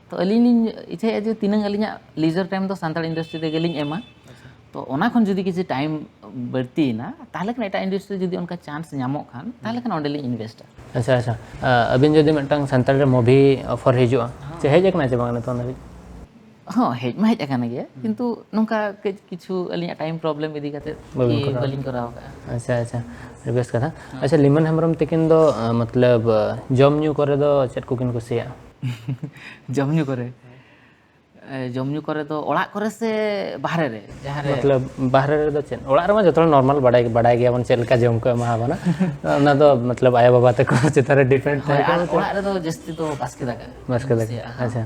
ᱛᱚ, ᱟᱹᱞᱤᱧ ᱞᱤᱧ ᱤᱪᱪᱷᱟᱹᱭᱮᱫᱼᱟ ᱡᱮ ᱛᱤᱱᱟᱹᱝ ᱟᱹᱞᱤᱧᱟᱜ ᱞᱤᱡᱟᱨ ᱴᱟᱭᱤᱢ ᱫᱚ ᱥᱟᱱᱛᱟᱲ ᱤᱱᱰᱟᱥᱴᱨᱤ ᱨᱮᱜᱮ ᱞᱤᱧ ᱮᱢᱟ᱾ ᱟᱪᱪᱷᱟ᱾ ᱛᱚ, ᱚᱱᱟ ᱠᱷᱚᱱ ᱡᱩᱫᱤ ᱠᱤᱪᱷᱩ ᱴᱟᱭᱤᱢ ᱵᱟᱹᱲᱛᱤᱭᱮᱱᱟ, ᱛᱟᱦᱚᱞᱮ ᱠᱷᱟᱱ ᱮᱴᱟᱜ ᱤᱱᱰᱟᱥᱴᱨᱤ ᱨᱮ ᱡᱩᱫᱤ ᱚᱱᱠᱟ ᱪᱟᱱᱥ ᱧᱟᱢᱚᱜ ᱠᱷᱟᱱ, ᱛᱟᱦᱚᱞᱮ ᱦᱩᱸ᱾ ᱠᱷᱟᱱ ᱚᱸᱰᱮ ᱞᱤᱧ ᱤᱱᱵᱷᱮᱥᱴᱟ᱾ ᱟᱪᱪᱷᱟ, ᱟᱪᱪᱷᱟ᱾ ᱟ, ᱟᱹᱵᱤᱱ ᱡᱩᱫᱤ ᱢᱤᱫᱴᱟᱝ ᱥᱟᱱᱛᱟᱲ ᱨᱮ movie offer ᱦᱤᱡᱩᱜᱼᱟ, ᱦᱚᱸ᱾ ᱥᱮ ᱦᱮᱡ ᱟᱠᱟᱱᱟ ᱪᱮ ᱵᱟᱝ ᱱᱤᱛᱚᱝ ᱫᱷᱟᱹᱵᱤᱡ? ᱦᱚᱸ, ᱦᱮᱡ ᱢᱟ ᱦᱮᱡ ᱟᱠᱟᱱ ᱜᱮᱭᱟ, ᱦᱩᱸ᱾ ᱠᱤᱱᱛᱩ ᱱᱚᱝᱠᱟ ᱠᱟᱹᱡ ᱠᱤᱪᱷᱩ ᱟᱹᱞᱤᱧᱟᱜ ᱴᱟᱭᱤᱢ ᱯᱨᱚᱵᱞᱮᱢ ᱤᱫᱤ ᱠᱟᱛᱮ ᱵᱟᱹᱵᱤᱱ ᱜᱮ ᱠᱚᱨᱟᱣ ᱵᱟᱹᱞᱤᱧ ᱠᱟᱫᱟ᱾ ᱠᱚᱨᱟᱣ ᱟᱠᱟᱫᱼᱟ᱾ ᱟᱪᱪᱷᱟ, ᱟᱪᱪᱷᱟ᱾ ᱟᱹᱰᱤ ᱵᱮᱥ ᱠᱟᱛᱷᱟ᱾ ᱦᱮᱸ᱾ ᱟᱪᱪᱷᱟ, ᱞᱤᱢᱚᱱ ᱦᱮᱢᱵᱨᱚᱢ ᱛᱤᱠᱤᱱ ᱫᱚ, ᱟ, ᱢᱚᱛᱞᱚᱵ, ᱟ, ᱡᱚᱢ ᱧᱩ ᱠᱚᱨᱮ ᱫᱚ ᱪᱮᱫ ᱠᱚᱠᱤᱱ ᱠᱩᱥᱤᱭᱟᱜᱼᱟ? ᱡᱚᱢ ᱧᱩ ᱠᱚᱨᱮ? ᱮ, ᱡᱚᱢ ᱧᱩ ᱠᱚᱨᱮ ᱫᱚ ᱚᱲᱟᱜ ᱠᱚᱨᱮ ᱥᱮ ᱵᱟᱦᱨᱮ ᱨᱮ? ᱡᱟᱦᱟᱸ ᱨᱮ ᱢᱚᱛᱞᱚᱵ, ᱵᱟᱦᱨᱮ ᱨᱮᱫᱚ ᱪᱮᱫ, ᱚᱲᱟᱜ ᱨᱮᱢᱟ ᱡᱚᱛᱚ ᱦᱚᱲ ᱱᱚᱨᱢᱟᱞ ᱵᱟᱰᱟᱭ, ᱵᱟᱰᱟᱭ ᱜᱮᱭᱟᱵᱚᱱ ᱪᱮᱫ ᱞᱮᱠᱟ ᱡᱚᱢ ᱠᱚ ᱮᱢᱟ ᱵᱚᱱᱟ᱾ ᱚᱱᱟ ᱫᱚ ᱢᱚᱛᱞᱚᱵ ᱟᱭᱳ ᱵᱟᱵᱟ ᱛᱟᱠᱚ ᱪᱮᱛᱟᱱ ᱨᱮ ᱰᱤᱯᱮᱱᱰ ᱦᱳᱭ, ᱛᱟᱦᱮᱸ ᱟᱨ ᱠᱟᱱᱟ᱾ ᱚᱲᱟᱜ ᱨᱮᱫᱚ ᱡᱟᱹᱥᱛᱤ ᱫᱚ ᱵᱟᱥᱠᱮ ᱫᱟᱠᱟ᱾ ᱵᱟᱥᱠᱮ ᱫᱟᱠᱟ᱾ ᱠᱩᱥᱤᱭᱟᱜᱼᱟ᱾ ᱟᱪᱪᱷᱟ᱾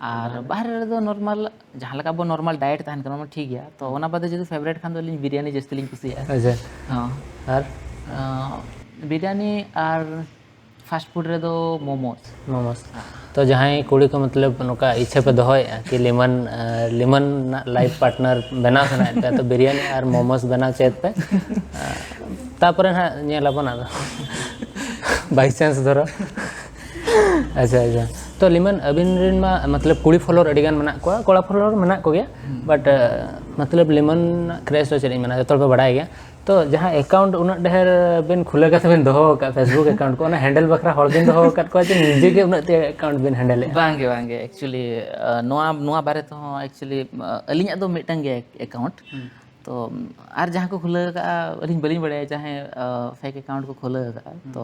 ᱟᱨ ᱵᱟᱦᱨᱮ ᱨᱮᱫᱚ ᱱᱚᱨᱢᱟᱞ, ᱡᱟᱦᱟᱸ ᱞᱮᱠᱟ ᱟᱵᱚ ᱱᱚᱨᱢᱟᱞ ᱰᱟᱭᱮᱴ ᱛᱟᱦᱮᱱ ᱠᱟᱱᱟ, ᱚᱱᱟ ᱢᱟ ᱴᱷᱤᱠ ᱜᱮᱭᱟ᱾ ᱛᱚ, ᱚᱱᱟ ᱵᱟᱫᱮ ᱡᱩᱫᱤ ᱯᱷᱮᱵᱟᱨᱮᱴ ᱠᱷᱟᱱ ᱫᱚ ᱟᱹᱞᱤᱧ ᱵᱤᱨᱭᱟᱱᱤ ᱡᱟᱹᱥᱛᱤ ᱞᱤᱧ ᱠᱩᱥᱤᱭᱟᱜᱼᱟ᱾ ᱟᱪᱪᱷᱟ᱾ ᱦᱚᱸ᱾ ᱟᱨ? ᱟᱸ, ᱵᱤᱨᱭᱟᱱᱤ ᱟᱨ ᱯᱷᱟᱥᱴ ᱯᱷᱩᱰ ᱨᱮᱫᱚ ᱢᱳᱢᱳᱥ᱾ ᱢᱳᱢᱳᱥ᱾ ᱛᱚ, ᱡᱟᱦᱟᱸᱭ ᱠᱩᱲᱤ ᱠᱚ ᱢᱚᱛᱞᱚᱵ ᱱᱚᱝᱠᱟ ᱤᱪᱪᱷᱟᱹ ᱯᱮ ᱫᱚᱦᱚᱭᱮᱫᱼᱟ ᱠᱤ ᱞᱤᱢᱟᱱ, ᱟᱸ, ᱞᱤᱢᱟᱱ ᱨᱮᱱᱟᱜ ᱞᱟᱭᱤᱯᱷ ᱯᱟᱨᱴᱱᱟᱨ ᱵᱮᱱᱟᱣ ᱥᱟᱱᱟᱭᱮᱫ ᱯᱮᱭᱟ, ᱛᱚ ᱵᱤᱨᱭᱟᱱᱤ ᱟᱨ ᱢᱳᱢᱳᱥ ᱵᱮᱱᱟᱣ ᱪᱮᱫ ᱯᱮ᱾ ᱟᱸ, ᱛᱟᱯᱚᱨᱮ ᱱᱟᱦᱟᱜ ᱧᱮᱞ ᱟᱵᱚᱱ ᱟᱫᱚ᱾ ᱵᱟᱭ ᱪᱟᱱᱥ ᱫᱷᱚᱨᱚ᱾ ᱟᱪᱪᱷᱟ, ᱟᱪᱪᱷᱟ᱾ ᱛᱚ ᱞᱤᱢᱟᱱ, ᱟᱹᱵᱤᱱ ᱨᱮᱱ ᱢᱟ ᱢᱚᱛᱞᱚᱵ ᱠᱩᱲᱤ ᱯᱷᱚᱞᱳᱣᱟᱨ ᱟᱹᱰᱤ ᱜᱟᱱ ᱢᱮᱱᱟᱜ ᱠᱚᱣᱟ, ᱠᱚᱲᱟ ᱯᱷᱚᱞᱳᱣᱟᱨ ᱢᱮᱱᱟᱜ ᱠᱚᱜᱮᱭᱟ, ᱵᱟᱴ, ᱟᱸ, ᱢᱚᱛᱞᱚᱵ ᱞᱤᱢᱟᱱ ᱨᱮᱱᱟᱜ ᱠᱨᱮᱥ ᱫᱚ ᱪᱮᱫ ᱤᱧ ᱢᱮᱱᱟ, ᱡᱚᱛᱚ ᱦᱚᱲ ᱯᱮ ᱵᱟᱲᱟᱭ ᱜᱮᱭᱟ᱾ ᱛᱚ ᱡᱟᱦᱟᱸ ᱮᱠᱟᱣᱩᱱᱴ ᱩᱱᱟᱹᱜ ᱰᱷᱮᱨ ᱵᱮᱱ ᱠᱷᱩᱞᱟᱹᱣ ᱠᱟᱛᱮ ᱵᱮᱱ ᱫᱚᱦᱚ ᱟᱠᱟᱫ, ᱯᱷᱮᱥᱵᱩᱠ ᱮᱠᱟᱣᱩᱱᱴ ᱠᱚ, ᱚᱱᱟ ᱦᱮᱱᱰᱮᱞ ᱵᱟᱠᱷᱨᱟ ᱦᱚᱲ ᱵᱮᱱ ᱫᱚᱦᱚ ᱟᱠᱟᱫ ᱠᱚᱣᱟ ᱪᱮ ᱱᱤᱡᱮ ᱜᱮ ᱩᱱᱟᱹᱜ ᱛᱮ ᱮᱠᱟᱣᱩᱱᱴ ᱵᱮᱱ ᱦᱮᱱᱰᱮᱞᱮᱫᱼᱟ? ᱵᱟᱝᱜᱮ, ᱵᱟᱝᱜᱮ, ᱮᱠᱪᱩᱭᱮᱞᱤ, ᱟᱸ, ᱱᱚᱣᱟ, ᱱᱚᱣᱟ ᱵᱟᱨᱮ ᱛᱮᱦᱚᱸ ᱮᱠᱪᱩᱭᱮᱞᱤ, ᱟᱸ, ᱟᱹᱞᱤᱧᱟᱜ ᱫᱚ ᱢᱤᱫᱴᱟᱝ ᱜᱮ ᱮᱠᱟᱣᱩᱱᱴ᱾ ᱦᱩᱸ᱾ ᱛᱚ, ᱟᱨ ᱡᱟᱦᱟᱸ ᱠᱚ ᱠᱷᱩᱞᱟᱹᱣ ᱟᱠᱟᱫᱼᱟ, ᱟᱹᱞᱤᱧ ᱵᱟᱹᱞᱤᱧ ᱵᱟᱲᱟᱭᱟ, ᱡᱟᱦᱟᱸᱭ, ᱟᱸ, ᱯᱷᱮᱠ ᱮᱠᱟᱣᱩᱱᱴ ᱠᱚ ᱠᱷᱩᱞᱟᱹᱣ ᱟᱠᱟᱫᱼᱟ᱾ ᱦᱩᱸ᱾ ᱛᱚ,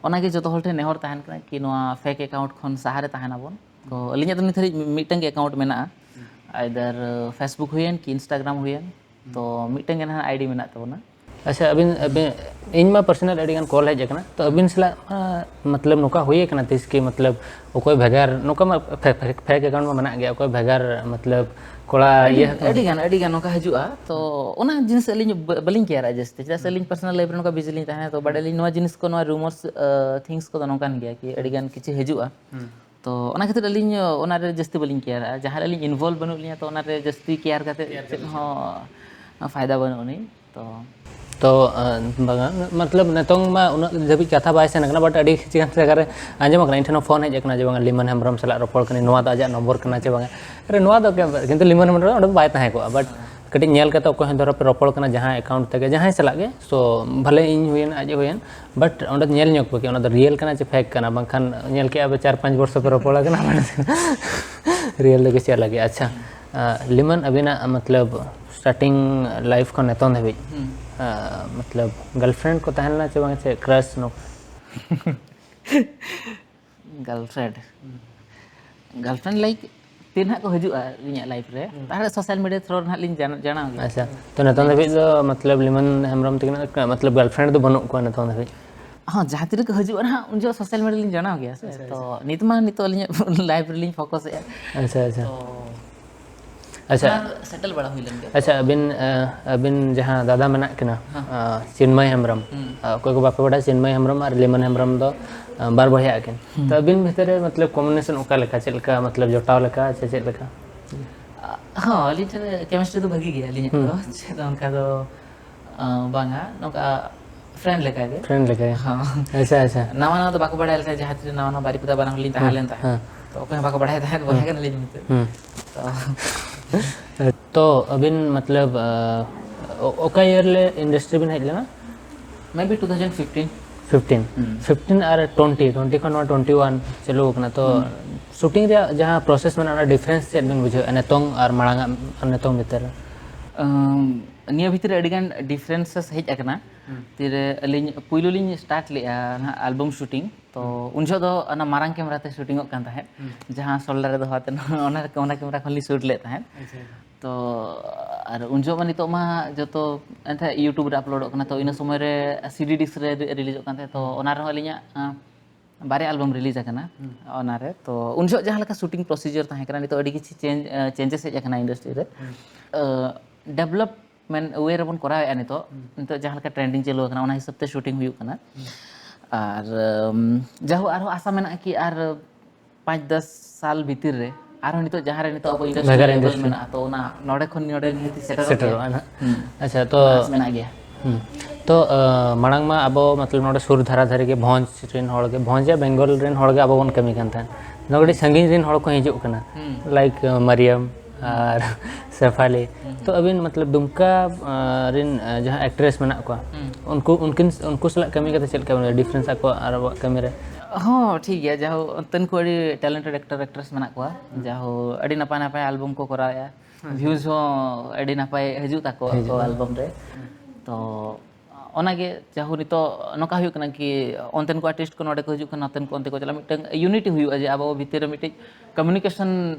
ᱚᱱᱟᱜᱮ ᱡᱚᱛᱚ ᱦᱚᱲ ᱴᱷᱮᱱ ᱱᱮᱦᱚᱨ ᱛᱟᱦᱮᱱ ᱠᱟᱱᱟ ᱠᱤ ᱱᱚᱣᱟ ᱯᱷᱮᱠ ᱮᱠᱟᱣᱩᱱᱴ ᱠᱷᱚᱱ ᱥᱟᱦᱟᱨᱮ ᱛᱟᱦᱮᱱᱟᱵᱚᱱ᱾ ᱛᱚ, ᱟᱹᱞᱤᱧᱟᱜ ᱫᱚ ᱱᱤᱛ ᱦᱟᱹᱨᱤᱡ ᱢᱤᱫᱴᱟᱝ ᱜᱮ ᱮᱠᱟᱣᱩᱱᱴ ᱢᱮᱱᱟᱜᱼᱟ᱾ ᱦᱩᱸ᱾ ᱟᱭᱫᱟᱨ ᱯᱷᱮᱥᱵᱩᱠ ᱦᱩᱭᱮᱱ ᱠᱤ ᱤᱱᱥᱴᱟᱜᱨᱟᱢ ᱦᱩᱭᱮᱱ, ᱛᱚ, ᱢᱤᱫᱴᱟᱝ ᱜᱮ ᱱᱟᱦᱟᱜ ᱟᱭᱰᱤ ᱢᱮᱱᱟᱜ ᱛᱟᱵᱚᱱᱟ᱾ ᱟᱪᱪᱷᱟ, ᱟᱹᱵᱤᱱ, ᱟᱹᱵᱤᱱ, ᱤᱧ ᱢᱟ ᱯᱟᱨᱥᱚᱱᱟᱞ ᱟᱹᱰᱤ ᱜᱟᱱ ᱠᱚᱞ ᱦᱮᱡ ᱟᱠᱟᱱᱟ, ᱛᱚ ᱟᱹᱵᱤᱱ ᱥᱟᱞᱟᱜ ᱢᱟ, ᱢᱚᱛᱞᱚᱵ, ᱱᱚᱝᱠᱟ ᱦᱩᱭ ᱟᱠᱟᱱᱟ ᱛᱤᱥ ᱠᱤ, ᱢᱚᱛᱞᱚᱵ, ᱚᱠᱚᱭ ᱵᱷᱮᱜᱟᱨ, ᱱᱚᱝᱠᱟ ᱢᱟ ᱯᱷᱮ-, ᱯᱷᱮ-, ᱯᱷᱮᱠ ᱮᱠᱟᱣᱩᱱᱴ ᱢᱟ ᱢᱮᱱᱟᱜ ᱜᱮᱭᱟ, ᱚᱠᱚᱭ ᱵᱷᱮᱜᱟᱨ, ᱢᱚᱛᱞᱚᱵ, ᱠᱚᱲᱟ ᱟᱹᱰᱤ, ᱤᱭᱟᱹ ᱟᱠᱟᱱᱟ? ᱟᱹᱰᱤ ᱜᱟᱱ, ᱟᱹᱰᱤ ᱜᱟᱱ ᱱᱚᱝᱠᱟ ᱦᱤᱡᱩᱜᱼᱟ, ᱛᱚ ᱚᱱᱟ ᱡᱤᱱᱤᱥ ᱟᱹᱞᱤᱧ ᱵᱟ-, ᱵᱟᱹᱞᱤᱧ ᱠᱮᱭᱟᱨᱟ ᱡᱟᱹᱥᱛᱤ, ᱪᱮᱫᱟᱜ ᱥᱮ ᱟᱹᱞᱤᱧ ᱯᱟᱨᱥᱚᱱᱟᱞ ᱞᱟᱭᱤᱯᱷ ᱨᱮ ᱱᱚᱝᱠᱟ ᱵᱤᱡᱤ ᱞᱤᱧ ᱛᱟᱦᱮᱱᱟ, ᱛᱚ ᱵᱟᱰᱟᱭ ᱟᱹᱞᱤᱧ ᱱᱚᱣᱟ ᱡᱤᱱᱤᱥ ᱠᱚ, ᱱᱚᱣᱟ ᱨᱩᱢᱚᱨᱥ, ᱟᱸ, ᱛᱷᱤᱝᱥ ᱠᱚᱫᱚ ᱱᱚᱝᱠᱟᱱ ᱜᱮᱭᱟ ᱠᱤ ᱟᱹᱰᱤ ᱜᱟᱱ ᱠᱤᱪᱷᱩ ᱦᱤᱡᱩᱜᱼᱟ᱾ ᱦᱩᱸ᱾ ᱛᱚ ᱚᱱᱟ ᱠᱷᱟᱹᱛᱤᱨ ᱟᱹᱞᱤᱧ ᱚᱱᱟᱨᱮ ᱡᱟᱹᱥᱛᱤ ᱵᱟᱹᱞᱤᱧ ᱠᱮᱭᱟᱨᱟᱜᱼᱟ, ᱡᱟᱦᱟᱸ ᱨᱮ ᱟᱹᱞᱤᱧ ᱤᱱᱵᱷᱚᱞᱵᱷ ᱵᱟᱹᱱᱩᱜ ᱞᱤᱧᱟ, ᱛᱚ ᱚᱱᱟᱨᱮ ᱡᱟᱹᱥᱛᱤ ᱠᱮᱭᱟᱨ ᱠᱟᱛᱮ ᱠᱮᱭᱟᱨ ᱪᱮᱫ ᱠᱟᱛᱮ ᱦᱚᱸ ᱯᱷᱟᱭᱫᱟ ᱵᱟᱹᱱᱩᱜ ᱟᱹᱱᱤᱡ᱾ ᱛᱚ ᱛᱚ, ᱟᱸ, ᱵᱟᱝᱟ, ᱢᱚᱛᱞᱚᱵ, ᱱᱤᱛᱚᱝ ᱢᱟ ᱩᱱᱟᱹᱜ ᱫᱷᱟᱹᱵᱤᱡ ᱠᱟᱛᱷᱟ ᱵᱟᱭ ᱥᱮᱱ ᱟᱠᱟᱱᱟ, but ᱟᱹᱰᱤ ᱠᱤᱪᱷᱩ ᱜᱟᱱ ᱡᱟᱭᱜᱟ ᱨᱮ ᱟᱸᱡᱚᱢ ᱟᱠᱟᱱᱟ, ᱤᱧ ᱴᱷᱮᱱ ᱦᱚᱸ ᱯᱷᱳᱱ ᱦᱮᱡ ᱟᱠᱟᱱᱟ ᱡᱮ, ᱵᱟᱝᱟ, ᱞᱤᱢᱟᱱ ᱦᱮᱢᱵᱨᱚᱢ ᱥᱟᱞᱟᱜ ᱨᱚᱯᱚᱲ ᱠᱟᱹᱱᱟᱹᱧ, ᱱᱚᱣᱟ ᱫᱚ ᱟᱡᱟᱜ ᱱᱚᱢᱵᱚᱨ ᱠᱟᱱᱟ ᱪᱮ ᱵᱟᱝᱟ? ᱟᱨᱮ, ᱱᱚᱣᱟ ᱫᱚ ᱠᱮ-, ᱠᱤᱱᱛᱩ ᱞᱤᱢᱟᱱ ᱦᱮᱢᱵᱨᱚᱢ ᱚᱸᱰᱮ ᱫᱚ ᱵᱟᱭ ᱛᱟᱦᱮᱸ ᱠᱚᱜᱼᱟ, but ᱠᱟᱹᱴᱤᱡ ᱧᱮᱞ ᱠᱟᱛᱮ ᱚᱠᱚᱭ ᱦᱚᱸ ᱫᱷᱚᱨᱚ ᱯᱮ ᱨᱚᱯᱚᱲ ᱠᱟᱱᱟ ᱡᱟᱦᱟᱸ ᱮᱠᱟᱣᱩᱱᱴ ᱛᱮᱜᱮ, ᱡᱟᱦᱟᱸᱭ ᱥᱟᱞᱟᱜ ᱜᱮ, so, ᱵᱷᱟᱞᱮ ᱤᱧ ᱦᱩᱭᱮᱱ, ᱟᱡ ᱮ ᱦᱩᱭᱮᱱ, but ᱚᱸᱰᱮ ᱧᱮᱞ ᱧᱚᱜ ᱯᱮ ᱠᱤ ᱚᱱᱟ ᱫᱚ ᱨᱤᱭᱮᱞ ᱠᱟᱱᱟ ᱪᱮ ᱯᱷᱮᱠ ᱠᱟᱱᱟ, ᱵᱟᱝᱠᱷᱟᱱ ᱧᱮᱞ ᱠᱮᱜᱼᱟ ᱯᱮ ᱪᱟᱨ ᱯᱟᱸᱪ ᱵᱚᱨᱥᱚ ᱯᱮ ᱨᱚᱯᱚᱲ ᱠᱟᱱᱟ, ᱨᱤᱭᱮᱞ ᱫᱚ ᱠᱤᱪᱷᱩ ᱟᱞᱟᱜ ᱜᱮᱭᱟ᱾ ᱟᱪᱪᱷᱟ, ᱟᱸ, ᱞᱤᱢᱟᱱ, ᱟᱹᱵᱤᱱᱟᱜ, ᱢᱚᱛᱞᱚᱵ, ᱥᱴᱟᱨᱴᱤᱝ ᱞᱟᱭᱤᱯᱷ ᱠᱷᱚᱱ ᱱᱤᱛᱚᱝ ᱫᱷᱟᱹᱵᱤᱡ, ᱦᱩᱸ᱾ ᱟᱸ, ᱢᱚᱛᱞᱚᱵ, ᱜᱟᱨᱞᱯᱷᱨᱮᱱᱰ ᱠᱚ ᱛᱟᱦᱮᱸ ᱞᱮᱱᱟ ᱪᱮ ᱵᱟᱝ, ᱪᱮ ᱠᱨᱟᱥ ᱱᱚᱝᱠᱟ? Girlfriend, girlfriend like ᱛᱤᱱ ᱦᱟᱸᱜ ᱠᱚ ᱦᱤᱡᱩᱜᱼᱟ ᱤᱧᱟᱹᱜ life ᱨᱮ, ᱛᱟᱦᱚᱞᱮ social media through ᱨᱮ ᱦᱟᱸᱜ ᱞᱤᱧ ᱡᱟᱱ- ᱡᱟᱱᱟᱣ ᱜᱮᱭᱟ᱾ ᱟᱪᱪᱷᱟ, ᱛᱚ ᱱᱤᱛᱚᱝ ᱫᱷᱟᱹᱵᱤᱡ ᱫᱚ ᱢᱚᱛᱞᱚᱵ ᱞᱤᱢᱚᱱ ᱦᱮᱢᱵᱨᱚᱢ ᱛᱟᱹᱠᱤᱱᱟᱜ ᱢᱚᱛᱞᱚᱵ girlfriend ᱫᱚ ᱵᱟᱹᱱᱩᱜ ᱠᱚᱣᱟ ᱱᱤᱛᱚᱝ ᱫᱷᱟᱹᱵᱤᱡ? ᱦᱚᱸ, ᱡᱟᱦᱟᱸ ᱛᱤᱱᱟᱹᱜ ᱠᱚ ᱦᱤᱡᱩᱜᱼᱟ ᱱᱟᱦᱟᱜ ᱩᱱ ᱡᱚᱦᱚᱜ social media ᱞᱤᱧ ᱡᱟᱱᱟᱣ ᱜᱮᱭᱟ ᱥᱮ᱾ ᱛᱚ ᱱᱤᱛ ᱢᱟ ᱱᱤᱛᱚᱜ ᱟᱹᱞᱤᱧᱟᱜ life ᱨᱮᱞᱤᱧ ᱯᱷᱳᱠᱟᱥᱮᱫᱼᱟ᱾ ᱟᱪᱪᱷᱟ, ᱟᱪᱪᱷᱟ᱾ ᱛᱚ ᱟᱪᱪᱷᱟ᱾ ᱚᱱᱟ ᱥᱮᱴᱮᱞ ᱵᱟᱲᱟ ᱦᱩᱭ ᱞᱮᱱ ᱜᱮᱭᱟ᱾ ᱟᱪᱪᱷᱟ, ᱟᱹᱵᱤᱱ, ᱟᱹᱵᱤᱱ ᱡᱟᱦᱟᱸ ᱫᱟᱫᱟ ᱢᱮᱱᱟᱜ ᱠᱤᱱᱟ, ᱦᱮᱸ᱾ ᱪᱤᱱᱢᱚᱭ ᱦᱮᱢᱵᱨᱚᱢ, ᱦᱩᱸ᱾ ᱚᱠᱚᱭ ᱠᱚ ᱵᱟᱯᱮ ᱵᱟᱲᱟᱭᱟ, ᱪᱤᱱᱢᱚᱭ ᱦᱮᱢᱵᱨᱚᱢ ᱟᱨ ᱞᱤᱢᱚᱱ ᱦᱮᱢᱵᱨᱚᱢ ᱫᱚ ᱵᱟᱨ ᱵᱚᱭᱦᱟᱜ ᱟᱹᱠᱤᱱ᱾ ᱦᱩᱸ᱾ ᱛᱚ ᱟᱹᱵᱤᱱ ᱵᱷᱤᱛᱨᱤ ᱨᱮ ᱢᱚᱛᱞᱚᱵ combination ᱚᱠᱟ ᱞᱮᱠᱟ, ᱪᱮᱫ ᱞᱮᱠᱟ ᱢᱚᱛᱞᱚᱵ ᱡᱚᱴᱟᱣ ᱞᱮᱠᱟ ᱥᱮ ᱪᱮᱫ ᱞᱮᱠᱟ? ᱦᱚᱸ, ᱟᱹᱞᱤᱧ ᱴᱷᱮᱱ chemistry ᱫᱚ ᱵᱷᱟᱹᱜᱤ ᱜᱮᱭᱟ ᱟᱹᱞᱤᱧᱟᱜ ᱦᱩᱸ᱾ ᱫᱚ, ᱪᱮᱫ ᱦᱚᱸ ᱚᱱᱠᱟ ᱫᱚ ᱟᱸ, ᱵᱟᱝᱟ, ᱱᱚᱝᱠᱟ friend ᱞᱮᱠᱟ ᱜᱮ᱾ Friend ᱞᱮᱠᱟ ᱜᱮ᱾ ᱦᱚᱸ᱾ ᱟᱪᱪᱷᱟ, ᱟᱪᱪᱷᱟ᱾ ᱱᱟᱣᱟ ᱱᱟᱣᱟ ᱫᱚ ᱵᱟᱠᱚ ᱵᱟᱲᱟᱭ ᱞᱮᱠᱷᱟᱱ, ᱡᱟᱦᱟᱸ ᱛᱤᱱᱟᱹᱜ ᱱᱟᱣᱟ ᱱᱟᱣᱟ ᱵᱟᱨᱤᱯᱟᱫᱟ ᱵᱟᱱᱟ ᱦᱚᱲ ᱞᱤᱧ ᱛᱟᱦᱮᱸ ᱦᱮᱸ, ᱞᱮᱱ ᱛᱟᱦᱮᱸᱫ᱾ ᱦᱮᱸ᱾ ᱛᱚ ᱚᱠᱚᱭ ᱦᱚᱸ ᱵᱟᱠᱚ ᱵᱟᱲᱟᱭ ᱛᱟᱦᱮᱸᱫ, ᱵᱚᱭᱦᱟ ᱦᱮᱸ᱾ ᱠᱟᱱᱟᱞᱤᱧ ᱢᱮᱱᱛᱮ᱾ ᱦᱮᱸ᱾ ᱛᱚ ᱛᱚ ᱟᱹᱵᱤᱱ ᱢᱚᱛᱞᱚᱵ, ᱚ-, ᱚᱠᱟ year ᱨᱮ industry ᱵᱤᱱ ᱦᱮᱡ ᱞᱮᱱᱟ? Maybe two thousand fifteen᱾ Fifteen᱾ ᱦᱩᱸ᱾ Fifteen ᱟᱨ twenty, twenty ᱠᱷᱚᱱ ᱱᱚᱣᱟ twenty one ᱪᱟᱹᱞᱩ ᱟᱠᱟᱱᱟ᱾ ᱛᱚ ᱦᱩᱸ᱾ Shooting ᱨᱮᱭᱟᱜ ᱡᱟᱦᱟᱸ process ᱢᱮᱱᱟᱜᱼᱟ, ᱚᱱᱟ difference ᱪᱮᱫ ᱵᱤᱱ ᱵᱩᱡᱷᱟᱹᱣᱮᱫᱼᱟ ᱱᱤᱛᱚᱝ ᱟᱨ ᱢᱟᱲᱟᱝ ᱟᱜ, ᱟᱨ ᱱᱤᱛᱚᱝ ᱵᱷᱤᱛᱤᱨ ᱨᱮ? ᱟᱢ, ᱱᱤᱭᱟᱹ ᱵᱷᱤᱛᱤᱨ ᱨᱮ ᱟᱹᱰᱤ ᱜᱟᱱ differences ᱦᱮᱡ ᱟᱠᱟᱱᱟ᱾ ᱦᱩᱸ᱾ ᱛᱤᱨᱮ ᱟᱹᱞᱤᱧ ᱯᱩᱭᱞᱩ ᱞᱤᱧ start ᱞᱮᱜᱼᱟ ᱱᱟᱦᱟᱜ album shooting, ᱛᱚ ᱦᱩᱸ᱾ ᱩᱱ ᱡᱚᱦᱚᱜ ᱫᱚ ᱚᱱᱟ ᱢᱟᱨᱟᱝ camera ᱛᱮ shooting ᱚᱜ ᱠᱟᱱ ᱛᱟᱦᱮᱸᱫ, ᱦᱩᱸ᱾ ᱡᱟᱦᱟᱸ shoulder ᱨᱮ ᱫᱚᱦᱚ ᱠᱟᱛᱮ ᱚᱱᱟ, ᱚᱱᱟ camera ᱠᱷᱚᱱ ᱞᱤᱧ shoot ᱞᱮᱫ ᱛᱟᱦᱮᱸᱫ᱾ ᱟᱪᱪᱷᱟ᱾ ᱛᱚ ᱟᱨ ᱩᱱ ᱡᱚᱦᱚᱜ ᱢᱟ, ᱱᱤᱛᱚᱜ ᱢᱟ ᱡᱚᱛᱚ ᱮᱱᱛᱮ YouTube ᱨᱮ upload ᱚᱜ ᱠᱟᱱᱟ, ᱛᱚ ᱤᱱᱟᱹ ᱥᱚᱢᱚᱭ ᱨᱮ CD disc ᱨᱮ release ᱚᱜ ᱠᱟᱱ ᱛᱟᱦᱮᱸᱫ, ᱛᱚ ᱦᱩᱸ᱾ ᱚᱱᱟ ᱨᱮᱦᱚᱸ ᱟᱹᱞᱤᱧᱟᱜ, ᱟᱸ, ᱵᱟᱨᱭᱟ album release ᱟᱠᱟᱱᱟ᱾ ᱦᱩᱸ᱾ ᱚᱱᱟᱨᱮ ᱛᱚ ᱩᱱ ᱡᱚᱦᱚᱜ ᱡᱟᱦᱟᱸ ᱞᱮᱠᱟ shooting procedure ᱛᱟᱦᱮᱸ ᱠᱟᱱᱟ, ᱱᱤᱛᱚᱜ ᱟᱹᱰᱤ ᱠᱤᱪᱷᱩ change, ᱟᱸ, changes ᱦᱮᱡ ᱟᱠᱟᱱᱟ industry ᱨᱮ᱾ ᱦᱩᱸ᱾ ᱟᱸ, development way ᱨᱮᱵᱚᱱ ᱠᱚᱨᱟᱣᱮᱫᱼᱟ ᱱᱤᱛᱚᱜ᱾ ᱦᱩᱸ᱾ ᱱᱤᱛᱚᱜ ᱡᱟᱦᱟᱸ ᱞᱮᱠᱟ trending ᱪᱟᱹᱞᱩ ᱟᱠᱟᱱᱟ, ᱚᱱᱟ ᱦᱤᱥᱟᱹᱵ ᱛᱮ shooting ᱦᱩᱭᱩᱜ ᱠᱟᱱᱟ᱾ ᱦᱩᱸ᱾ ᱟᱨ, ᱟᱢ, ᱡᱟᱭᱦᱳᱠ, ᱟᱨᱦᱚᱸ ᱟᱥᱟ ᱢᱮᱱᱟᱜᱼᱟ ᱠᱤ ᱟᱨ ᱯᱟᱸᱪ ᱫᱚᱥ ᱥᱟᱞ ᱵᱷᱤᱛᱤᱨ ᱨᱮ ᱟᱨᱦᱚᱸ ᱱᱤᱛᱚᱜ ᱡᱟᱦᱟᱸ ᱨᱮ ᱱᱤᱛᱚᱜ ᱟᱵᱚ industry ᱵᱷᱮᱜᱟᱨ level industry᱾ ᱢᱮᱱᱟᱜᱼᱟ, ᱛᱚ ᱚᱱᱟ ᱱᱚᱰᱮ ᱠᱷᱚᱱ ᱱᱚᱰᱮ ᱱᱤᱦᱟᱹᱛ ᱥᱮᱴᱮᱨᱚᱜ ᱜᱮᱭᱟ᱾ ᱥᱮᱴᱮᱨᱚᱜᱼᱟ ᱱᱟᱦᱟᱜ᱾ ᱦᱩᱸ᱾ ᱟᱪᱪᱷᱟ, ᱛᱚ, ᱚᱱᱟ ᱟᱥ ᱢᱮᱱᱟᱜ ᱜᱮᱭᱟ᱾ ᱦᱩᱸ᱾ ᱛᱚ, ᱟᱸ, ᱢᱟᱲᱟᱝ ᱢᱟ ᱟᱵᱚ ᱢᱚᱛᱞᱚᱵ ᱱᱚᱰᱮ ᱥᱩᱨ ᱫᱷᱟᱨᱟ ᱫᱷᱟᱨᱮ ᱜᱮ ᱵᱷᱚᱸᱡᱽ ᱨᱮᱱ ᱦᱚᱲ ᱜᱮ, ᱵᱷᱚᱸᱡᱽ ᱭᱟ ᱵᱮᱝᱜᱚᱞ ᱨᱮᱱ ᱦᱚᱲ ᱜᱮ ᱟᱵᱚ ᱵᱚᱱ ᱠᱟᱹᱢᱤ ᱠᱟᱱ ᱛᱟᱦᱮᱸᱫ᱾ ᱱᱚᱣᱟ ᱠᱟᱹᱴᱤᱡ ᱥᱟᱺᱜᱤᱧ ᱨᱮᱱ ᱦᱚᱲ ᱠᱚ ᱦᱤᱡᱩᱜ ᱠᱟᱱᱟ, ᱦᱩᱸ᱾ Like, ᱟᱸ, ᱢᱟᱨᱤᱭᱟᱢ ᱦᱩᱸ᱾ ᱟᱨ ᱥᱮᱯᱷᱟᱞᱤ᱾ ᱦᱩᱸ᱾ ᱛᱚ ᱟᱹᱵᱤᱱ ᱢᱚᱛᱞᱚᱵ ᱫᱩᱢᱠᱟ, ᱟᱸ, ᱨᱮᱱ, ᱟᱸ, ᱡᱟᱦᱟᱸ actress ᱢᱮᱱᱟᱜ ᱠᱚᱣᱟ, ᱦᱩᱸ᱾ ᱩᱱᱠᱩ, ᱩᱱᱠᱤᱱ, ᱩᱱᱠᱩ ᱥᱟᱞᱟᱜ ᱠᱟᱹᱢᱤ ᱠᱟᱛᱮ ᱪᱮᱫ ᱞᱮᱠᱟ ᱢᱮᱱᱟᱜᱼᱟ, difference ᱟᱠᱚᱣᱟᱜ ᱟᱨ ᱟᱵᱚᱣᱟᱜ ᱠᱟᱹᱢᱤ ᱨᱮ? ᱦᱚᱸ, ᱴᱷᱤᱠ ᱜᱮᱭᱟ, ᱡᱟᱦᱳ ᱚᱱᱛᱮᱱ ᱠᱚ ᱟᱹᱰᱤ talented actor actress ᱢᱮᱱᱟᱜ ᱠᱚᱣᱟ, ᱦᱩᱸ᱾ ᱡᱟᱦᱳ ᱟᱹᱰᱤ ᱱᱟᱯᱟᱭ ᱱᱟᱯᱟᱭ album ᱠᱚ ᱠᱚᱨᱟᱣᱮᱫᱼᱟ, ᱦᱩᱸ᱾ Views ᱦᱚᱸ ᱟᱹᱰᱤ ᱱᱟᱯᱟᱭ ᱦᱤᱡᱩᱜ ᱛᱟᱠᱚᱣᱟ ᱦᱤᱡᱩᱜᱼᱟ᱾ ᱟᱠᱚ album ᱨᱮ᱾ ᱦᱩᱸ᱾ ᱛᱚ ᱚᱱᱟᱜᱮ ᱡᱟᱦᱳ ᱱᱤᱛᱚᱜ ᱱᱚᱝᱠᱟ ᱦᱩᱭᱩᱜ ᱠᱟᱱᱟ ᱠᱤ ᱚᱱᱛᱮᱱ ᱠᱚ ᱟᱨᱴᱤᱥᱴ ᱠᱚ ᱱᱚᱰᱮ ᱠᱚ ᱦᱤᱡᱩᱜ ᱠᱟᱱᱟ, ᱱᱚᱛᱮᱱ ᱠᱚ ᱚᱱᱛᱮ ᱠᱚ ᱪᱟᱞᱟᱜᱼᱟ, ᱢᱤᱫᱴᱟᱝ ᱤᱭᱩᱱᱤᱴᱤ ᱦᱩᱭᱩᱜᱼᱟ ᱡᱮ ᱟᱵᱚ ᱵᱷᱤᱛᱤᱨ ᱨᱮ ᱢᱤᱫᱴᱤᱡ ᱠᱚᱢᱤᱭᱩᱱᱤᱠᱮᱥᱚᱱ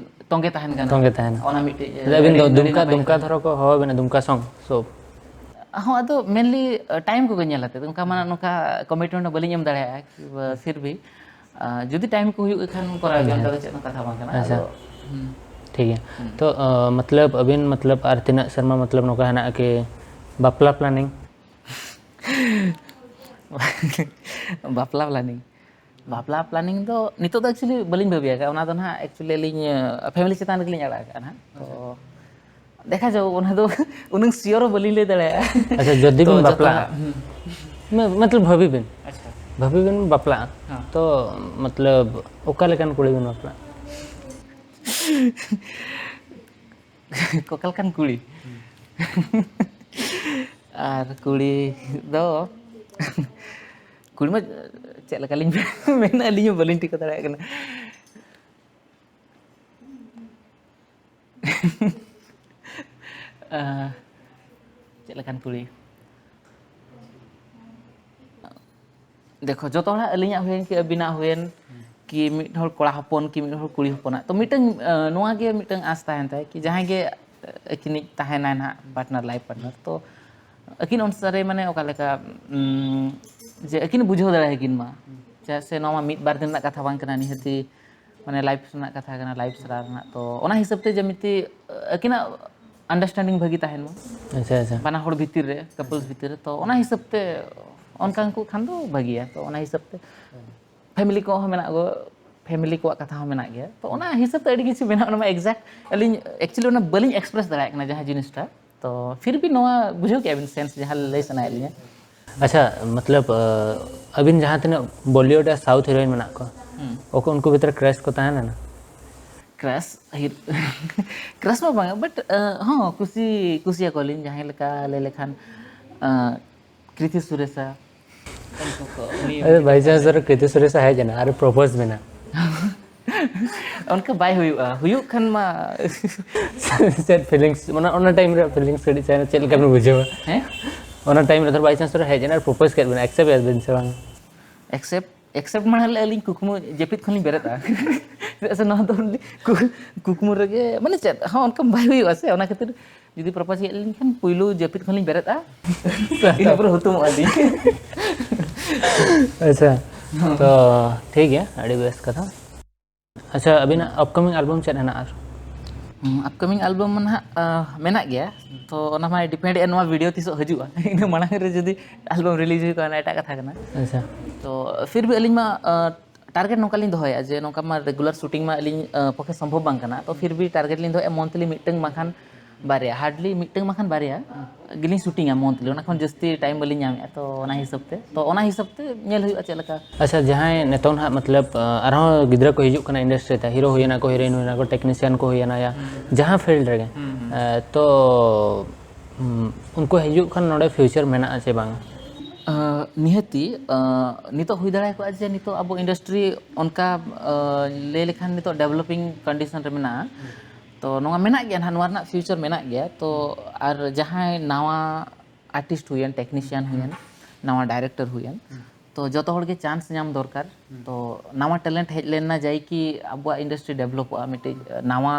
ᱛᱚᱸᱜᱮ ᱛᱟᱦᱮᱱ ᱠᱟᱱᱟ᱾ ᱛᱚᱸᱜᱮ ᱛᱟᱦᱮᱱᱟ᱾ ᱚᱱᱟ ᱢᱤᱫᱴᱤᱡ ᱟᱹᱵᱤᱱ ᱫᱚ ᱟᱹᱰᱤ, ᱟᱹᱰᱤ ᱫᱩᱢᱠᱟ, ᱱᱟᱯᱟᱭ ᱫᱩᱢᱠᱟ ᱠᱟᱛᱷᱟ᱾ ᱫᱷᱚᱨᱚ ᱠᱚ ᱦᱚᱦᱚ ᱟᱵᱤᱱᱟ, ᱫᱩᱢᱠᱟ ᱥᱚᱝ ᱥᱚᱵ? ᱦᱚᱸ, ᱟᱫᱚ ᱢᱮᱱᱞᱤ ᱴᱟᱭᱤᱢ ᱠᱚᱜᱮ ᱧᱮᱞ ᱟᱛᱮ, ᱚᱱᱠᱟ ᱢᱟ ᱱᱚᱝᱠᱟ ᱠᱚᱢᱤᱴᱢᱮᱱᱴ ᱦᱚᱸ ᱵᱟᱹᱞᱤᱧ ᱮᱢ ᱫᱟᱲᱮᱭᱟᱜᱼᱟ᱾ ᱯᱷᱤᱨ ᱵᱷᱤ ᱡᱩᱫᱤ ᱴᱟᱭᱤᱢ ᱠᱚ ᱦᱩᱭᱩᱜ ᱠᱷᱟᱱ ᱠᱚᱨᱟᱣ ᱜᱮ, ᱚᱱᱠᱟ ᱫᱚ ᱪᱮᱫ ᱦᱚᱸ ᱠᱟᱛᱷᱟ ᱵᱟᱝ ᱠᱟᱱᱟ᱾ ᱟᱪᱪᱷᱟ᱾ ᱟᱫᱚ, ᱦᱩᱸ᱾ ᱴᱷᱤᱠ ᱜᱮᱭᱟ᱾ ᱦᱩᱸ᱾ ᱛᱚ ᱢᱚᱛᱞᱚᱵ ᱟᱹᱵᱤᱱ ᱢᱚᱛᱞᱚᱵ ᱟᱨ ᱛᱤᱱᱟᱹᱜ ᱥᱮᱨᱢᱟ ᱢᱚᱛᱞᱚᱵ ᱱᱚᱝᱠᱟ ᱦᱮᱱᱟᱜᱼᱟ ᱠᱤ ᱵᱟᱯᱞᱟ ᱯᱞᱟᱱᱤᱝ? ᱵᱟᱯᱞᱟ ᱯᱞᱟᱱᱤᱝ, ᱵᱟᱯᱞᱟ ᱯᱞᱟᱱᱤᱝ ᱫᱚ ᱱᱤᱛᱚᱜ ᱫᱚ ᱮᱠᱪᱩᱭᱮᱞᱤ ᱵᱟᱹᱞᱤᱧ ᱵᱷᱟᱹᱵᱤᱭᱟ ᱟᱠᱟᱫᱼᱟ᱾ ᱚᱱᱟ ᱫᱚ ᱱᱟᱦᱟᱜ ᱮᱠᱪᱩᱭᱮᱞᱤ ᱟᱹᱞᱤᱧ ᱯᱷᱮᱢᱤᱞᱤ ᱪᱮᱛᱟᱱ ᱨᱮᱜᱮᱞᱤᱧ ᱟᱲᱟᱜ ᱟᱠᱟᱫᱼᱟ ᱱᱟᱦᱟᱜ᱾ ᱛᱚ ᱫᱮᱠᱷᱟ ᱡᱟᱣ, ᱚᱱᱟ ᱫᱚ ᱩᱱᱟᱹᱝ ᱥᱤᱭᱳᱨ ᱦᱚᱸ ᱵᱟᱹᱞᱤᱧ ᱞᱟᱹᱭ ᱫᱟᱲᱮᱭᱟᱜᱼᱟ᱾ ᱟᱪᱪᱷᱟ, ᱡᱩᱫᱤ ᱛᱚ ᱵᱤᱱ ᱡᱚᱛᱚ ᱵᱟᱯᱞᱟᱜᱼᱟ, ᱱᱟᱜ, ᱦᱩᱸ᱾ ᱢᱟ-, ᱢᱚᱛᱞᱚᱵ ᱵᱷᱟᱹᱵᱤ ᱵᱤᱱ, ᱟᱪᱪᱷᱟ᱾ ᱵᱷᱟᱹᱵᱤ ᱵᱤᱱ ᱵᱟᱯᱞᱟᱜᱼᱟ, ᱦᱮᱸ᱾ ᱛᱚ ᱢᱚᱛᱞᱚᱵ ᱚᱠᱟ ᱞᱮᱠᱟᱱ ᱠᱩᱲᱤ ᱵᱤᱱ ᱵᱟᱯᱞᱟᱜᱼᱟ? ᱚᱠᱟ ᱞᱮᱠᱟᱱ ᱠᱩᱲᱤ? ᱟᱨ ᱠᱩᱲᱤ ᱫᱚ, ᱠᱩᱲᱤ ᱢᱟ ᱪᱮᱫ ᱞᱮᱠᱟᱞᱤᱧ ᱢᱮᱱᱟ, ᱟᱹᱞᱤᱧ ᱦᱚᱸ ᱵᱟᱹᱞᱤᱧ ᱴᱷᱤᱠᱟᱹ ᱫᱟᱲᱮᱭᱟᱜ ᱠᱟᱱᱟ᱾ ᱟᱸ, ᱪᱮᱫ ᱞᱮᱠᱟᱱ ᱠᱩᱲᱤ? ᱫᱮᱠᱷᱚ, ᱡᱚᱛᱚ ᱦᱚᱲᱟᱜ, ᱟᱹᱞᱤᱧᱟᱜ ᱦᱩᱭᱮᱱ ᱠᱤ ᱟᱹᱵᱤᱱᱟᱜ ᱦᱩᱭᱮᱱ, ᱠᱤ ᱢᱤᱫ ᱦᱚᱲ ᱠᱚᱲᱟ ᱦᱚᱯᱚᱱ ᱠᱤ ᱢᱤᱫ ᱦᱚᱲ ᱠᱩᱲᱤ ᱦᱚᱯᱚᱱᱟᱜ, ᱛᱚ ᱢᱤᱫᱴᱟᱝ, ᱟᱸ, ᱱᱚᱣᱟ ᱜᱮ ᱢᱤᱫᱴᱟᱝ ᱟᱸᱥ ᱛᱟᱦᱮᱱ ᱛᱟᱭ ᱠᱤ ᱡᱟᱦᱟᱸᱭ ᱜᱮ, ᱟᱸ, ᱟᱹᱠᱤᱱᱤᱡ ᱛᱟᱦᱮᱱᱟᱭ ᱱᱟᱦᱟᱜ ᱯᱟᱨᱴᱱᱟᱨ, ᱞᱟᱭᱤᱯᱷ ᱯᱟᱨᱴᱱᱟᱨ, ᱛᱚ ᱟᱹᱠᱤᱱ ᱚᱱᱩᱥᱟᱨᱮ ᱢᱟᱱᱮ ᱚᱠᱟ ᱞᱮᱠᱟ, ᱩᱸ, ᱡᱮ ᱟᱹᱠᱤᱱ ᱵᱩᱡᱷᱟᱹᱣ ᱫᱟᱲᱮᱭᱟᱠᱤᱱ ᱢᱟ᱾ ᱪᱮᱫᱟᱜ ᱥᱮ ᱱᱚᱣᱟ ᱢᱟ ᱢᱤᱫ ᱵᱟᱨ ᱫᱤᱱ ᱨᱮᱱᱟᱜ ᱠᱟᱛᱷᱟ ᱵᱟᱝ ᱠᱟᱱᱟ, ᱱᱤᱦᱟᱹᱛᱤ ᱢᱟᱱᱮ ᱞᱟᱭᱤᱯᱷ ᱨᱮᱱᱟᱜ ᱠᱟᱛᱷᱟ ᱠᱟᱱᱟ, ᱞᱟᱭᱤᱯᱷ ᱥᱟᱨᱟ ᱨᱮᱱᱟᱜ᱾ ᱛᱚ ᱚᱱᱟ ᱦᱤᱥᱟᱹᱵ ᱛᱮ ᱡᱮᱢᱤᱛᱤ ᱟᱹᱠᱤᱱᱟᱜ ᱟᱱᱰᱟᱨᱥᱴᱮᱱᱰᱤᱝ ᱵᱷᱟᱹᱜᱤ ᱛᱟᱦᱮᱱ ᱢᱟ᱾ ᱟᱪᱪᱷᱟ, ᱟᱪᱪᱷᱟ᱾ ᱵᱟᱱᱟ ᱦᱚᱲ ᱵᱷᱤᱛᱤᱨ ᱨᱮ, ᱠᱟᱯᱞᱥ ᱵᱷᱤᱛᱤᱨ ᱨᱮ, ᱛᱚ ᱚᱱᱟ ᱦᱤᱥᱟᱹᱵ ᱛᱮ ᱚᱱᱠᱟ ᱠᱚ ᱠᱷᱟᱱ ᱫᱚ ᱵᱷᱟᱹᱜᱤᱭᱟ᱾ ᱛᱚ ᱚᱱᱟ ᱦᱤᱥᱟᱹᱵ ᱛᱮ ᱯᱷᱮᱢᱤᱞᱤ ᱠᱚᱦᱚᱸ ᱢᱮᱱᱟᱜ ᱠᱚ, ᱯᱷᱮᱢᱤᱞᱤ ᱠᱚᱣᱟᱜ ᱠᱟᱛᱷᱟ ᱦᱚᱸ ᱢᱮᱱᱟᱜ ᱜᱮᱭᱟ᱾ ᱛᱚ ᱚᱱᱟ ᱦᱤᱥᱟᱹᱵ ᱛᱮ ᱟᱹᱰᱤ ᱠᱤᱪᱷᱩ ᱢᱮᱱᱟᱜᱼᱟ, ᱚᱱᱟ ᱢᱟ ᱮᱠᱡᱮᱠᱴ ᱟᱹᱞᱤᱧ ᱮᱠᱪᱩᱭᱮᱞᱤ ᱚᱱᱟ ᱵᱟᱹᱞᱤᱧ ᱮᱠᱥᱯᱨᱮᱥ ᱫᱟᱲᱮᱭᱟᱜ ᱠᱟᱱᱟ ᱡᱟᱦᱟᱸ ᱡᱤᱱᱤᱥᱴᱟ᱾ ᱛᱚ ᱯᱷᱤᱨ ᱵᱷᱤ ᱱᱚᱣᱟ ᱵᱩᱡᱷᱟᱹᱣ ᱠᱮᱜᱼᱟ ᱵᱤᱱ ᱥᱮᱱᱥ ᱡᱟᱦᱟᱸ ᱞᱟᱹᱭ ᱥᱟᱱᱟᱭᱮᱫ ᱞᱤᱧᱟ᱾ ᱟᱪᱪᱷᱟ, ᱢᱚᱛᱞᱚᱵ, ᱟᱹᱵᱤᱱ ᱡᱟᱦᱟᱸ ᱛᱤᱱᱟᱹᱜ ᱵᱚᱞᱤᱣᱩᱰ ᱟᱨ ᱥᱟᱣᱩᱛᱷ ᱦᱤᱨᱳᱭᱤᱱ ᱢᱮᱱᱟᱜ ᱠᱚᱣᱟ, ᱦᱩᱸ᱾ ᱩᱱᱠᱩ ᱩᱱᱠᱩ ᱵᱷᱤᱛᱨᱤ ᱠᱨᱟᱥ ᱠᱚ ᱛᱟᱦᱮᱸ ᱞᱮᱱᱟ? ᱠᱨᱟᱥ, ᱠᱨᱟᱥ ᱢᱟ ᱵᱟᱝᱟ, ᱵᱟᱴ, ᱦᱚᱸ, ᱠᱩᱥᱤ, ᱠᱩᱥᱤᱭᱟᱠᱚᱣᱟᱞᱤᱧ ᱡᱟᱦᱟᱸᱭ ᱞᱮᱠᱟ ᱞᱟᱹᱭ ᱞᱮᱠᱷᱟᱱ, ᱠᱨᱤᱛᱤ ᱥᱩᱨᱮᱥᱟ, ᱩᱱᱠᱩ ᱠᱚ, ᱩᱱᱤ ᱟᱨᱮ, ᱵᱟᱭ ᱪᱟᱱᱥ ᱫᱷᱚᱨᱚ ᱠᱨᱤᱛᱤ ᱥᱩᱨᱮᱥᱟ ᱦᱮᱡ ᱮᱱᱟ ᱟᱨ ᱯᱨᱚᱯᱳᱡᱽ ᱢᱮᱱᱟ᱾ ᱚᱱᱠᱟ ᱵᱟᱭ ᱦᱩᱭᱩᱜᱼᱟ, ᱦᱩᱭᱩᱜ ᱠᱷᱟᱱ ᱢᱟ᱾ ᱪᱮᱫ ᱯᱷᱤᱞᱤᱝᱥ, ᱢᱟᱱᱮ ᱚᱱᱟ ᱴᱟᱭᱤᱢ ᱨᱮ ᱯᱷᱤᱞᱤᱝᱥ ᱠᱟᱹᱴᱤᱡ ᱪᱮᱫ ᱞᱮᱠᱟ ᱵᱤᱱ ᱵᱩᱡᱷᱟᱹᱣᱟ? ᱦᱮᱸ? ᱚᱱᱟ ᱴᱟᱭᱤᱢ ᱨᱮ ᱫᱷᱚᱨ ᱵᱟᱭ ᱪᱟᱱᱥ ᱨᱮ ᱦᱮᱡ ᱮᱱᱟ ᱟᱨ ᱯᱨᱚᱯᱳᱡᱽ ᱠᱮᱫ ᱵᱮᱱᱟ, ᱮᱠᱥᱮᱯᱴ ᱮᱫ ᱵᱮᱱ ᱥᱮ ᱵᱟᱝ? ᱮᱠᱥᱮᱯᱴ ᱮᱠᱥᱮᱯᱴ ᱢᱟᱲᱟᱝ ᱨᱮ ᱟᱹᱞᱤᱧ ᱠᱩᱠᱢᱩ ᱡᱟᱹᱯᱤᱫ ᱠᱷᱚᱱ ᱞᱤᱧ ᱵᱮᱨᱮᱫᱼᱟ᱾ ᱪᱮᱫᱟᱜ ᱥᱮ ᱱᱚᱣᱟ ᱫᱚ ᱠᱩ- ᱠᱩᱠᱢᱩ ᱨᱮᱜᱮ, ᱢᱟᱱᱮ ᱪᱮᱫ ᱦᱚᱸ ᱚᱱᱠᱟ ᱵᱟᱭ ᱦᱩᱭᱩᱜᱼᱟ ᱥᱮ, ᱚᱱᱟ ᱠᱷᱟᱹᱛᱤᱨ ᱡᱩᱫᱤ ᱯᱨᱚᱯᱳᱡᱽ ᱦᱮᱡ ᱞᱮᱱᱠᱷᱟᱱ ᱯᱩᱭᱞᱩ ᱡᱟᱹᱯᱤᱫ ᱠᱷᱚᱱ ᱞᱤᱧ ᱵᱮᱨᱮᱫᱼᱟ᱾ ᱤᱱᱟᱹ ᱯᱚᱨᱮ ᱦᱩᱛᱩᱢᱚᱜᱼᱟ ᱞᱤᱧ᱾ ᱟᱪᱪᱷᱟ, ᱛᱚ ᱴᱷᱤᱠ ᱜᱮᱭᱟ, ᱟᱹᱰᱤ ᱵᱮᱥ ᱠᱟᱛᱷᱟ᱾ ᱟᱪᱪᱷᱟ, ᱟᱹᱵᱤᱱᱟᱜ ᱟᱯᱠᱟᱢᱤᱝ ᱟᱞᱵᱟᱢ ᱪᱮᱫ ᱦᱮᱱᱟᱜᱼᱟ ᱟᱨ? ᱟᱯᱠᱟᱢᱤᱝ ᱟᱞᱵᱟᱢ ᱢᱟ ᱱᱟᱦᱟᱜ ᱟᱸ, ᱢᱮᱱᱟᱜ ᱜᱮᱭᱟ᱾ ᱛᱚ ᱚᱱᱟ ᱢᱟ ᱰᱤᱯᱮᱱᱰ ᱮᱫ ᱱᱚᱣᱟ ᱵᱷᱤᱰᱤᱭᱳ ᱛᱤᱥᱚᱜ ᱦᱤᱡᱩᱜᱼᱟ᱾ ᱤᱱᱟᱹ ᱢᱟᱲᱟᱝ ᱨᱮ ᱡᱩᱫᱤ ᱟᱞᱵᱟᱢ ᱨᱤᱞᱤᱡᱽ ᱦᱩᱭ ᱠᱚᱜᱼᱟ, ᱚᱱᱟ ᱮᱴᱟᱜ ᱠᱟᱛᱷᱟ ᱠᱟᱱᱟ᱾ ᱟᱪᱪᱷᱟ᱾ ᱛᱚ ᱯᱷᱤᱨ ᱵᱷᱤ ᱟᱹᱞᱤᱧ ᱢᱟ ᱟᱸ, ᱴᱟᱨᱜᱮᱴ ᱱᱚᱝᱠᱟ ᱞᱤᱧ ᱫᱚᱦᱚᱭᱟ ᱡᱮ ᱱᱚᱝᱠᱟ ᱢᱟ ᱨᱮᱜᱩᱞᱟᱨ ᱥᱩᱴᱤᱝ ᱢᱟ ᱟᱹᱞᱤᱧ ᱟᱸ, ᱯᱚᱠᱠᱷᱮ ᱥᱚᱢᱵᱷᱚᱵ ᱵᱟᱝ ᱠᱟᱱᱟ᱾ ᱛᱚ ᱯᱷᱤᱨ ᱵᱷᱤ ᱴᱟᱨᱜᱮᱴ ᱞᱤᱧ ᱫᱚᱦᱚᱭᱟ ᱢᱚᱱᱛᱷᱞᱤ ᱢᱤᱫᱴᱟᱝ ᱵᱟᱝᱠᱷᱟᱱ ᱵᱟᱨᱭᱟ, ᱦᱟᱨᱰᱞᱤ ᱢᱤᱫᱴᱟᱝ ᱵᱟᱝᱠᱷᱟᱱ ᱵᱟᱨᱭᱟ ᱜᱮᱞᱤᱧ ᱥᱩᱴᱤᱝᱟ ᱢᱚᱱᱛᱷᱞᱤ, ᱚᱱᱟ ᱠᱷᱚᱱ ᱡᱟᱹᱥᱛᱤ ᱴᱟᱭᱤᱢ ᱵᱟᱹᱞᱤᱧ ᱧᱟᱢᱮᱫᱼᱟ᱾ ᱛᱚ ᱚᱱᱟ ᱦᱤᱥᱟᱹᱵ ᱛᱮ, ᱛᱚ ᱚᱱᱟ ᱦᱤᱥᱟᱹᱵ ᱛᱮ ᱧᱮᱞ ᱦᱩᱭᱩᱜᱼᱟ ᱪᱮᱫ ᱞᱮᱠᱟ᱾ ᱟᱪᱪᱷᱟ, ᱡᱟᱦᱟᱸᱭ ᱱᱤᱛᱚᱝ ᱱᱟᱦᱟᱜ ᱢᱚᱛᱞᱚᱵ, ᱟᱸ, ᱟᱨᱦᱚᱸ ᱜᱤᱫᱽᱨᱟᱹ ᱠᱚ ᱦᱤᱡᱩᱜ ᱠᱟᱱᱟ ᱤᱱᱰᱟᱥᱴᱨᱤ ᱛᱮ, ᱦᱤᱨᱳ ᱦᱩᱭᱮᱱᱟ ᱠᱚ, ᱦᱤᱨᱳᱭᱤᱱ ᱦᱩᱭᱮᱱᱟ ᱠᱚ, ᱴᱮᱠᱱᱤᱥᱤᱭᱟᱱ ᱠᱚ ᱦᱩᱭᱮᱱᱟ ᱭᱟ, ᱦᱩᱸ᱾ ᱡᱟᱦᱟᱸ ᱯᱷᱤᱞᱰ ᱨᱮᱜᱮ, ᱦᱩᱸ, ᱦᱩᱸ᱾ ᱟᱸ, ᱛᱚ, ᱦᱩᱸ, ᱩᱱᱠᱩ ᱦᱤᱡᱩᱜ ᱠᱷᱟᱱ ᱱᱚᱰᱮ ᱯᱷᱤᱭᱩᱪᱟᱨ ᱢᱮᱱᱟᱜᱼᱟ ᱪᱮ ᱵᱟᱝ? ᱟᱸ, ᱱᱤᱦᱟᱹᱛᱤ, ᱟᱸ, ᱱᱤᱛᱚᱜ ᱦᱩᱭ ᱫᱟᱲᱮ ᱠᱚᱜᱼᱟ ᱡᱮ ᱱᱤᱛᱚᱜ ᱟᱵᱚ ᱤᱱᱰᱟᱥᱴᱨᱤ ᱚᱱᱠᱟ, ᱟᱸ, ᱞᱟᱹᱭ ᱞᱮᱠᱷᱟᱱ ᱱᱤᱛᱚᱜ ᱰᱮᱵᱷᱞᱚᱯᱤᱝ ᱠᱚᱱᱰᱤᱥᱚᱱ ᱨᱮ ᱢᱮᱱᱟᱜᱼᱟ᱾ ᱦᱩᱸ᱾ ᱛᱚ ᱱᱚᱣᱟ ᱢᱮᱱᱟᱜ ᱜᱮᱭᱟ ᱱᱟᱦᱟᱜ, ᱱᱚᱣᱟ ᱨᱮᱱᱟᱜ ᱯᱷᱤᱭᱩᱪᱟᱨ ᱢᱮᱱᱟᱜ ᱜᱮᱭᱟ᱾ ᱛᱚ ᱦᱩᱸ᱾ ᱟᱨ ᱡᱟᱦᱟᱸᱭ ᱱᱟᱣᱟ ᱟᱨᱴᱤᱥᱴ ᱦᱩᱭᱮᱱ, ᱴᱮᱠᱱᱤᱥᱤᱭᱟᱱ ᱦᱩᱭᱮᱱ, ᱦᱩᱸ᱾ ᱱᱟᱣᱟ ᱰᱟᱭᱨᱮᱠᱴᱚᱨ ᱦᱩᱭᱮᱱ, ᱦᱩᱸ᱾ ᱛᱚ ᱡᱚᱛᱚ ᱦᱚᱲ ᱜᱮ ᱪᱟᱱᱥ ᱧᱟᱢ ᱫᱚᱨᱠᱟᱨ᱾ ᱦᱩᱸ᱾ ᱛᱚ ᱱᱟᱣᱟ ᱴᱮᱞᱮᱱᱴ ᱦᱮᱡ ᱞᱮᱱ ᱱᱟ ᱡᱟᱭ ᱠᱤ ᱟᱵᱚᱣᱟᱜ ᱤᱱᱰᱟᱥᱴᱨᱤ ᱰᱮᱵᱷᱞᱚᱯᱚᱜᱼᱟ, ᱢᱤᱫᱴᱤᱡ ᱦᱩᱸ᱾ ᱱᱟᱣᱟ,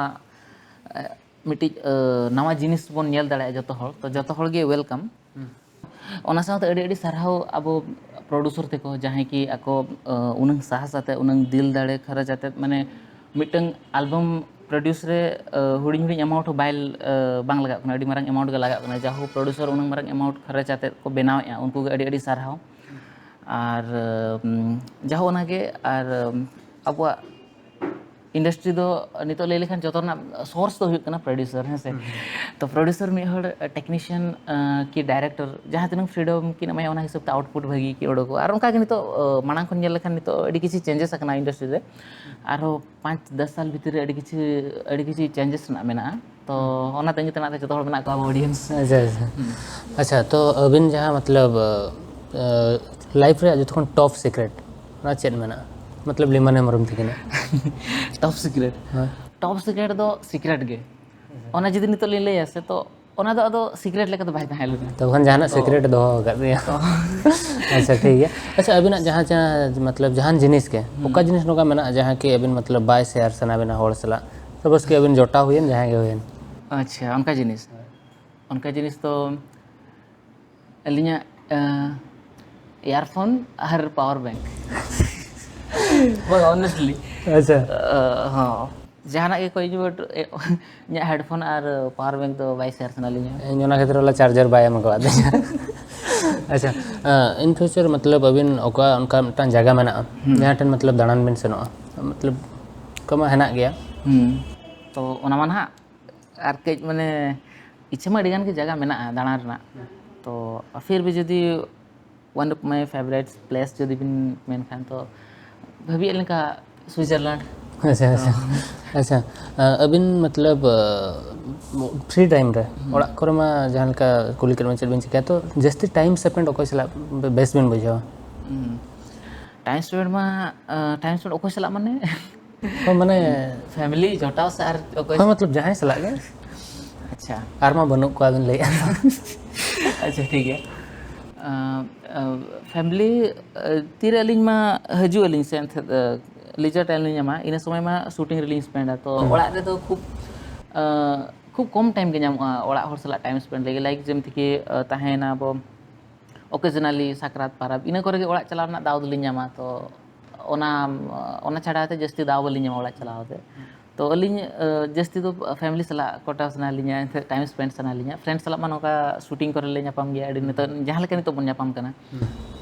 ᱮ, ᱢᱤᱫᱴᱤᱡ, ᱮ, ᱱᱟᱣᱟ ᱡᱤᱱᱤᱥ ᱵᱚᱱ ᱧᱮᱞ ᱫᱟᱲᱮᱭᱟᱜᱼᱟ ᱡᱚᱛᱚ ᱦᱚᱲ᱾ ᱛᱚ ᱡᱚᱛᱚ ᱦᱚᱲ ᱜᱮ ᱣᱮᱞᱠᱟᱢ᱾ ᱦᱩᱸ᱾ ᱚᱱᱟ ᱥᱟᱶᱛᱮ ᱟᱹᱰᱤ ᱟᱹᱰᱤ ᱥᱟᱨᱦᱟᱣ ᱟᱵᱚ ᱯᱨᱚᱰᱩᱥᱚᱨ ᱛᱮᱠᱚ, ᱡᱟᱦᱟᱸᱭ ᱠᱤ ᱟᱠᱚ, ᱮ, ᱩᱱᱟᱹᱝ ᱥᱟᱦᱟᱥ ᱟᱛᱮ, ᱩᱱᱟᱹᱝ ᱫᱤᱞ ᱫᱟᱲᱮ ᱠᱷᱚᱨᱚᱪ ᱟᱛᱮ, ᱢᱟᱱᱮ ᱢᱤᱫᱴᱟᱝ ᱟᱞᱵᱟᱢ ᱯᱨᱚᱰᱩᱥ ᱨᱮ, ᱮ, ᱦᱩᱰᱤᱧ ᱦᱩᱰᱤᱧ ᱮᱢᱟᱣᱩᱱᱴ ᱦᱚᱸ ᱵᱟᱭ, ᱮ, ᱵᱟᱝ ᱞᱟᱜᱟᱜ ᱠᱟᱱᱟ, ᱟᱹᱰᱤ ᱢᱟᱨᱟᱝ ᱮᱢᱟᱣᱩᱱᱴ ᱜᱮ ᱞᱟᱜᱟᱜ ᱠᱟᱱᱟ᱾ ᱡᱟᱦᱳ ᱯᱨᱚᱰᱩᱥᱚᱨ ᱩᱱᱟᱹᱝ ᱢᱟᱨᱟᱝ ᱮᱢᱟᱣᱩᱱᱴ ᱠᱷᱚᱨᱚᱪ ᱟᱛᱮ ᱠᱚ ᱵᱮᱱᱟᱣᱮᱫᱼᱟ, ᱩᱱᱠᱩ ᱜᱮ ᱟᱹᱰᱤ ᱟᱹᱰᱤ ᱥᱟᱨᱦᱟᱣ᱾ ᱟᱨ, ᱩᱢ, ᱡᱟᱦᱳ ᱚᱱᱟᱜᱮ, ᱟᱨ, ᱩᱢ, ᱟᱵᱚᱣᱟᱜ ᱤᱱᱰᱟᱥᱴᱨᱤ ᱫᱚ ᱱᱤᱛᱚᱜ ᱞᱟᱹᱭ ᱞᱮᱠᱷᱟᱱ ᱡᱚᱛᱚ ᱨᱮᱱᱟᱜ ᱥᱳᱨᱥ ᱫᱚ ᱦᱩᱭᱩᱜ ᱠᱟᱱᱟ ᱯᱨᱚᱰᱩᱥᱟᱨ, ᱦᱮᱸ ᱥᱮ? ᱦᱩᱸ, ᱦᱩᱸ᱾ ᱛᱚ ᱯᱨᱚᱰᱩᱥᱟᱨ ᱢᱤᱫ ᱦᱚᱲ ᱴᱮᱠᱱᱤᱥᱤᱭᱟᱱ, ᱟᱸ, ᱠᱤ ᱰᱟᱭᱨᱮᱠᱴᱚᱨ ᱡᱟᱦᱟᱸ ᱛᱤᱱᱟᱹᱜ ᱯᱷᱨᱤᱰᱚᱢ ᱠᱤᱱ ᱮᱢᱟᱭᱟ, ᱚᱱᱟ ᱦᱤᱥᱟᱹᱵ ᱛᱮ ᱟᱣᱩᱴᱯᱩᱴ ᱵᱷᱟᱹᱜᱤ ᱠᱤᱱ ᱩᱰᱩᱠᱚᱜᱼᱟ᱾ ᱟᱨ ᱚᱱᱠᱟ ᱜᱮ ᱱᱤᱛᱚᱜ, ᱟᱸ, ᱢᱟᱲᱟᱝ ᱠᱷᱚᱱ ᱧᱮᱞ ᱞᱮᱠᱷᱟᱱ ᱱᱤᱛᱚᱜ ᱟᱹᱰᱤ ᱠᱤᱪᱷᱩ ᱪᱮᱧᱡᱮᱥ ᱟᱠᱟᱱᱟ ᱤᱱᱰᱟᱥᱴᱨᱤ ᱨᱮ᱾ ᱟᱨᱦᱚᱸ ᱯᱟᱸᱪ ᱫᱚᱥ ᱥᱟᱞ ᱵᱷᱤᱛᱤᱨ ᱨᱮ ᱟᱹᱰᱤ ᱠᱤᱪᱷᱩ, ᱟᱹᱰᱤ ᱠᱤᱪᱷᱩ ᱪᱮᱧᱡᱮᱥ ᱨᱮᱱᱟᱜ ᱢᱮᱱᱟᱜᱼᱟ᱾ ᱛᱚ ᱦᱩᱸ᱾ ᱚᱱᱟ ᱛᱟᱺᱜᱤ ᱛᱟᱲᱟᱜ ᱨᱮ ᱡᱚᱛᱚ ᱦᱚᱲ ᱢᱮᱱᱟᱜ ᱠᱚᱣᱟ, ᱟᱵᱚ ᱚᱰᱤᱭᱮᱱᱥ᱾ ᱟᱪᱪᱷᱟ, ᱟᱪᱪᱷᱟ᱾ ᱦᱩᱸ᱾ ᱟᱪᱪᱷᱟ, ᱛᱚ ᱟᱹᱵᱤᱱ ᱡᱟᱦᱟᱸ ᱢᱚᱛᱞᱚᱵ, ᱟᱸ, ᱞᱟᱭᱤᱯᱷ ᱨᱮᱭᱟᱜ ᱡᱚᱛᱚ ᱠᱷᱚᱱ ᱴᱚᱯ ᱥᱤᱠᱨᱮᱴ ᱚᱱᱟ ᱪᱮᱫ ᱢᱮᱱᱟᱜᱼᱟ? ᱢᱚᱛᱞᱚᱵ ᱞᱤᱢᱟᱱ ᱦᱮᱢᱵᱨᱚᱢ ᱛᱟᱹᱠᱤᱱᱟᱜ᱾ ᱴᱚᱯ ᱥᱤᱠᱨᱮᱴ? ᱦᱮᱸ᱾ ᱴᱚᱯ ᱥᱤᱠᱨᱮᱴ ᱫᱚ ᱥᱤᱠᱨᱮᱴ ᱜᱮ᱾ ᱟᱪᱪᱷᱟ᱾ ᱚᱱᱟ ᱡᱩᱫᱤ ᱱᱤᱛᱚᱜ ᱞᱤᱧ ᱞᱟᱹᱭᱟ ᱥᱮ, ᱛᱚ ᱚᱱᱟ ᱫᱚ ᱟᱫᱚ ᱥᱤᱠᱨᱮᱴ ᱞᱮᱠᱟ ᱫᱚ ᱵᱟᱭ ᱛᱟᱦᱮᱸ ᱞᱮᱱᱟ᱾ ᱛᱚᱠᱷᱚᱱ ᱡᱟᱦᱟᱱᱟᱜ ᱥᱤᱠᱨᱮᱴ ᱫᱚᱦᱚ ᱟᱠᱟᱫ ᱢᱮᱭᱟ᱾ ᱟᱪᱪᱷᱟ, ᱴᱷᱤᱠ ᱜᱮᱭᱟ᱾ ᱟᱪᱪᱷᱟ, ᱟᱹᱵᱤᱱᱟᱜ ᱡᱟᱦᱟᱸ ᱡᱟᱦᱟᱸ ᱢᱚᱛᱞᱚᱵ ᱡᱟᱦᱟᱱ ᱡᱤᱱᱤᱥ ᱜᱮ, ᱚᱠᱟ ᱡᱤᱱᱤᱥ ᱱᱚᱝᱠᱟ ᱢᱮᱱᱟᱜᱼᱟ ᱡᱟᱦᱟᱸ ᱠᱤ ᱟᱹᱵᱤᱱ ᱢᱚᱛᱞᱚᱵ ᱵᱟᱭ ᱥᱮᱭᱟᱨ ᱥᱟᱱᱟ ᱵᱤᱱᱟ ᱦᱚᱲ ᱥᱟᱞᱟᱜ? ᱥᱟᱯᱳᱡ ᱠᱤ ᱟᱹᱵᱤᱱ ᱡᱚᱴᱟᱣ ᱦᱩᱭᱮᱱ, ᱡᱟᱦᱟᱸᱭ ᱜᱮ ᱦᱩᱭᱮᱱ᱾ ᱟᱪᱪᱷᱟ, ᱚᱱᱠᱟ ᱡᱤᱱᱤᱥ, ᱚᱱᱠᱟ ᱡᱤᱱᱤᱥ ᱫᱚ ᱟᱹᱞᱤᱧᱟᱜ ᱤᱭᱟᱨᱯᱷᱳᱱ ᱟᱨ ᱯᱟᱣᱟᱨ ᱵᱮᱝᱠ᱾ ᱵᱟᱝ, ᱚᱱᱮᱥᱴᱞᱤ᱾ ᱟᱪᱪᱷᱟ᱾ ᱦᱚᱸ, ᱡᱟᱦᱟᱱᱟᱜ ᱜᱮ ᱠᱚ ᱤᱧ ᱵᱟᱴ ᱤᱧᱟᱹᱜ ᱦᱮᱰᱯᱷᱳᱱ ᱟᱨ ᱯᱟᱣᱟᱨ ᱵᱮᱝᱠ ᱫᱚ ᱵᱟᱭ ᱥᱮᱭᱟᱨ ᱥᱟᱱᱟ ᱞᱤᱧᱟ᱾ ᱤᱧ ᱚᱱᱟ ᱠᱷᱟᱹᱛᱤᱨ ᱚᱱᱟ ᱪᱟᱨᱡᱟᱨ ᱵᱟᱭ ᱮᱢ ᱟᱠᱟᱫ ᱛᱤᱧᱟ᱾ ᱟᱪᱪᱷᱟ, ᱤᱱ ᱯᱷᱤᱭᱩᱪᱟᱨ ᱢᱚᱛᱞᱚᱵ ᱟᱹᱵᱤᱱ ᱚᱠᱟ ᱚᱱᱠᱟ ᱢᱤᱫᱴᱟᱝ ᱡᱟᱭᱜᱟ ᱢᱮᱱᱟᱜᱼᱟ ᱡᱟᱦᱟᱸ ᱴᱷᱮᱱ ᱢᱚᱛᱞᱚᱵ ᱫᱟᱬᱟᱱ ᱵᱤᱱ ᱥᱮᱱᱚᱜᱼᱟ, ᱢᱚᱛᱞᱚᱵ ᱚᱱᱠᱟ ᱢᱟ ᱦᱮᱱᱟᱜ ᱜᱮᱭᱟ᱾ ᱦᱩᱸ, ᱛᱚ ᱚᱱᱟ ᱢᱟ ᱱᱟᱦᱟᱜ ᱟᱨ ᱠᱟᱹᱡ ᱢᱟᱱᱮ ᱤᱪᱪᱷᱟᱹ ᱢᱟ ᱟᱹᱰᱤ ᱜᱟᱱ ᱜᱮ ᱡᱟᱭᱜᱟ ᱢᱮᱱᱟᱜᱼᱟ ᱫᱟᱬᱟᱱ ᱨᱮᱱᱟᱜ, ᱛᱚ ᱯᱷᱤᱨ ᱵᱷᱤ ᱡᱩᱫᱤ one of my favourite place ᱡᱩᱫᱤ ᱵᱤᱱ ᱢᱮᱱᱠᱷᱟᱱ ᱛᱚ ᱵᱷᱟᱹᱵᱤᱭᱮᱫ ᱞᱮᱠᱟ ᱥᱩᱭᱡᱟᱨᱞᱮᱱᱰ᱾ ᱟᱪᱪᱷᱟ, ᱟᱪᱪᱷᱟ, ᱟᱪᱪᱷᱟ᱾ ᱟᱹᱵᱤᱱ ᱢᱚᱛᱞᱚᱵ ᱯᱷᱨᱤ ᱴᱟᱭᱤᱢ ᱨᱮ ᱚᱲᱟᱜ ᱠᱚᱨᱮ ᱢᱟ ᱡᱟᱦᱟᱸ ᱞᱮᱠᱟ ᱠᱩᱞᱤ ᱠᱮᱫ ᱢᱟ ᱪᱮᱫ ᱵᱤᱱ ᱪᱤᱠᱟᱹᱭᱟ, ᱛᱚ ᱡᱟᱹᱥᱛᱤ ᱴᱟᱭᱤᱢ ᱥᱯᱮᱱᱰ ᱚᱠᱚᱭ ᱥᱟᱞᱟᱜ ᱵᱮᱥ ᱵᱤᱱ ᱵᱩᱡᱷᱟᱹᱣᱟ? ᱴᱟᱭᱤᱢ ᱥᱯᱮᱱᱰ ᱢᱟ ᱴᱟᱭᱤᱢ ᱥᱯᱮᱱᱰ ᱚᱠᱚᱭ ᱥᱟᱞᱟᱜ ᱢᱟᱱᱮ ᱦᱳᱭ, ᱢᱟᱱᱮ ᱯᱷᱮᱢᱤᱞᱤ ᱡᱚᱴᱟᱣ ᱥᱮ ᱟᱨ ᱚᱠᱚᱭ? ᱦᱳᱭ, ᱢᱚᱛᱞᱚᱵ ᱡᱟᱦᱟᱸᱭ ᱥᱟᱞᱟᱜ ᱜᱮ᱾ ᱟᱪᱪᱷᱟ, ᱟᱨ ᱢᱟ ᱵᱟᱹᱱᱩᱜ ᱠᱚᱣᱟ ᱵᱤᱱ ᱞᱟᱹᱭᱮᱫᱼᱟ᱾ ᱟᱪᱪᱷᱟ, ᱴᱷᱤᱠ ᱜᱮᱭᱟ᱾ ᱯᱷᱮᱢᱤᱞᱤ ᱛᱤᱨᱮ ᱟᱹᱞᱤᱧ ᱢᱟ ᱦᱤᱡᱩᱜ ᱟᱹᱞᱤᱧ ᱥᱮ ᱮᱱᱛᱮᱫ ᱞᱤᱡᱟᱨ ᱴᱟᱭᱤᱢ ᱞᱤᱧ ᱧᱟᱢᱟ, ᱤᱱᱟᱹ ᱥᱚᱢᱚᱭ ᱢᱟ ᱥᱩᱴᱤᱝ ᱨᱮᱞᱤᱧ ᱥᱯᱮᱱᱰᱟ, ᱛᱚ ᱚᱲᱟᱜ ᱨᱮᱫᱚ ᱠᱷᱩᱵ ᱠᱷᱩᱵ ᱠᱚᱢ ᱴᱟᱭᱤᱢ ᱜᱮ ᱧᱟᱢᱚᱜᱼᱟ ᱚᱲᱟᱜ ᱦᱚᱲ ᱥᱟᱞᱟᱜ ᱴᱟᱭᱤᱢ ᱥᱯᱮᱱᱰ ᱞᱟᱹᱜᱤᱫ᱾ ᱞᱟᱭᱤᱠ ᱡᱮᱢᱛᱤ ᱠᱤ ᱛᱟᱦᱮᱸᱭᱮᱱᱟ ᱟᱵᱚ ᱚᱠᱮᱡᱚᱱᱟᱞᱤ ᱥᱟᱠᱨᱟᱛ ᱯᱟᱨᱟᱵᱽ, ᱤᱱᱟᱹ ᱠᱚᱨᱮ ᱜᱮ ᱚᱲᱟᱜ ᱪᱟᱞᱟᱣ ᱨᱮᱱᱟᱜ ᱫᱟᱣ ᱫᱚᱞᱤᱧ ᱧᱟᱢᱟ᱾ ᱛᱚ ᱚᱱᱟ ᱚᱱᱟ ᱪᱷᱟᱰᱟ ᱠᱟᱛᱮ ᱡᱟᱹᱥᱛᱤ ᱫᱟᱣ ᱵᱟᱹᱞᱤᱧ ᱧᱟᱢᱟ ᱚᱲᱟᱜ ᱪᱟᱞᱟᱣ ᱠᱟᱛᱮ᱾ ᱛᱚ ᱟᱹᱞᱤᱧ ᱡᱟᱹᱥᱛᱤ ᱫᱚ ᱯᱷᱮᱢᱤᱞᱤ ᱥᱟᱞᱟᱜ ᱠᱚᱴᱟᱣ ᱥᱟᱱᱟ ᱞᱤᱧᱟ, ᱮᱱᱛᱮᱫ ᱴᱟᱭᱤᱢ ᱥᱯᱮᱱᱰ ᱥᱟᱱᱟ ᱞᱤᱧᱟ᱾ ᱯᱷᱨᱮᱱᱰ ᱥᱟᱞᱟᱜ ᱢᱟ ᱱᱚᱝᱠᱟ ᱥᱩᱴᱤᱝ ᱠᱚᱨᱮ ᱞᱮ ᱧᱟᱯᱟᱢ ᱜᱮᱭᱟ, ᱟᱹᱰᱤ ᱱᱤᱛᱚᱜ ᱡᱟᱦᱟᱸ ᱞᱮᱠᱟ ᱱᱤᱛᱚᱜ ᱵᱚᱱ ᱧᱟᱯᱟᱢ ᱠᱟᱱᱟ᱾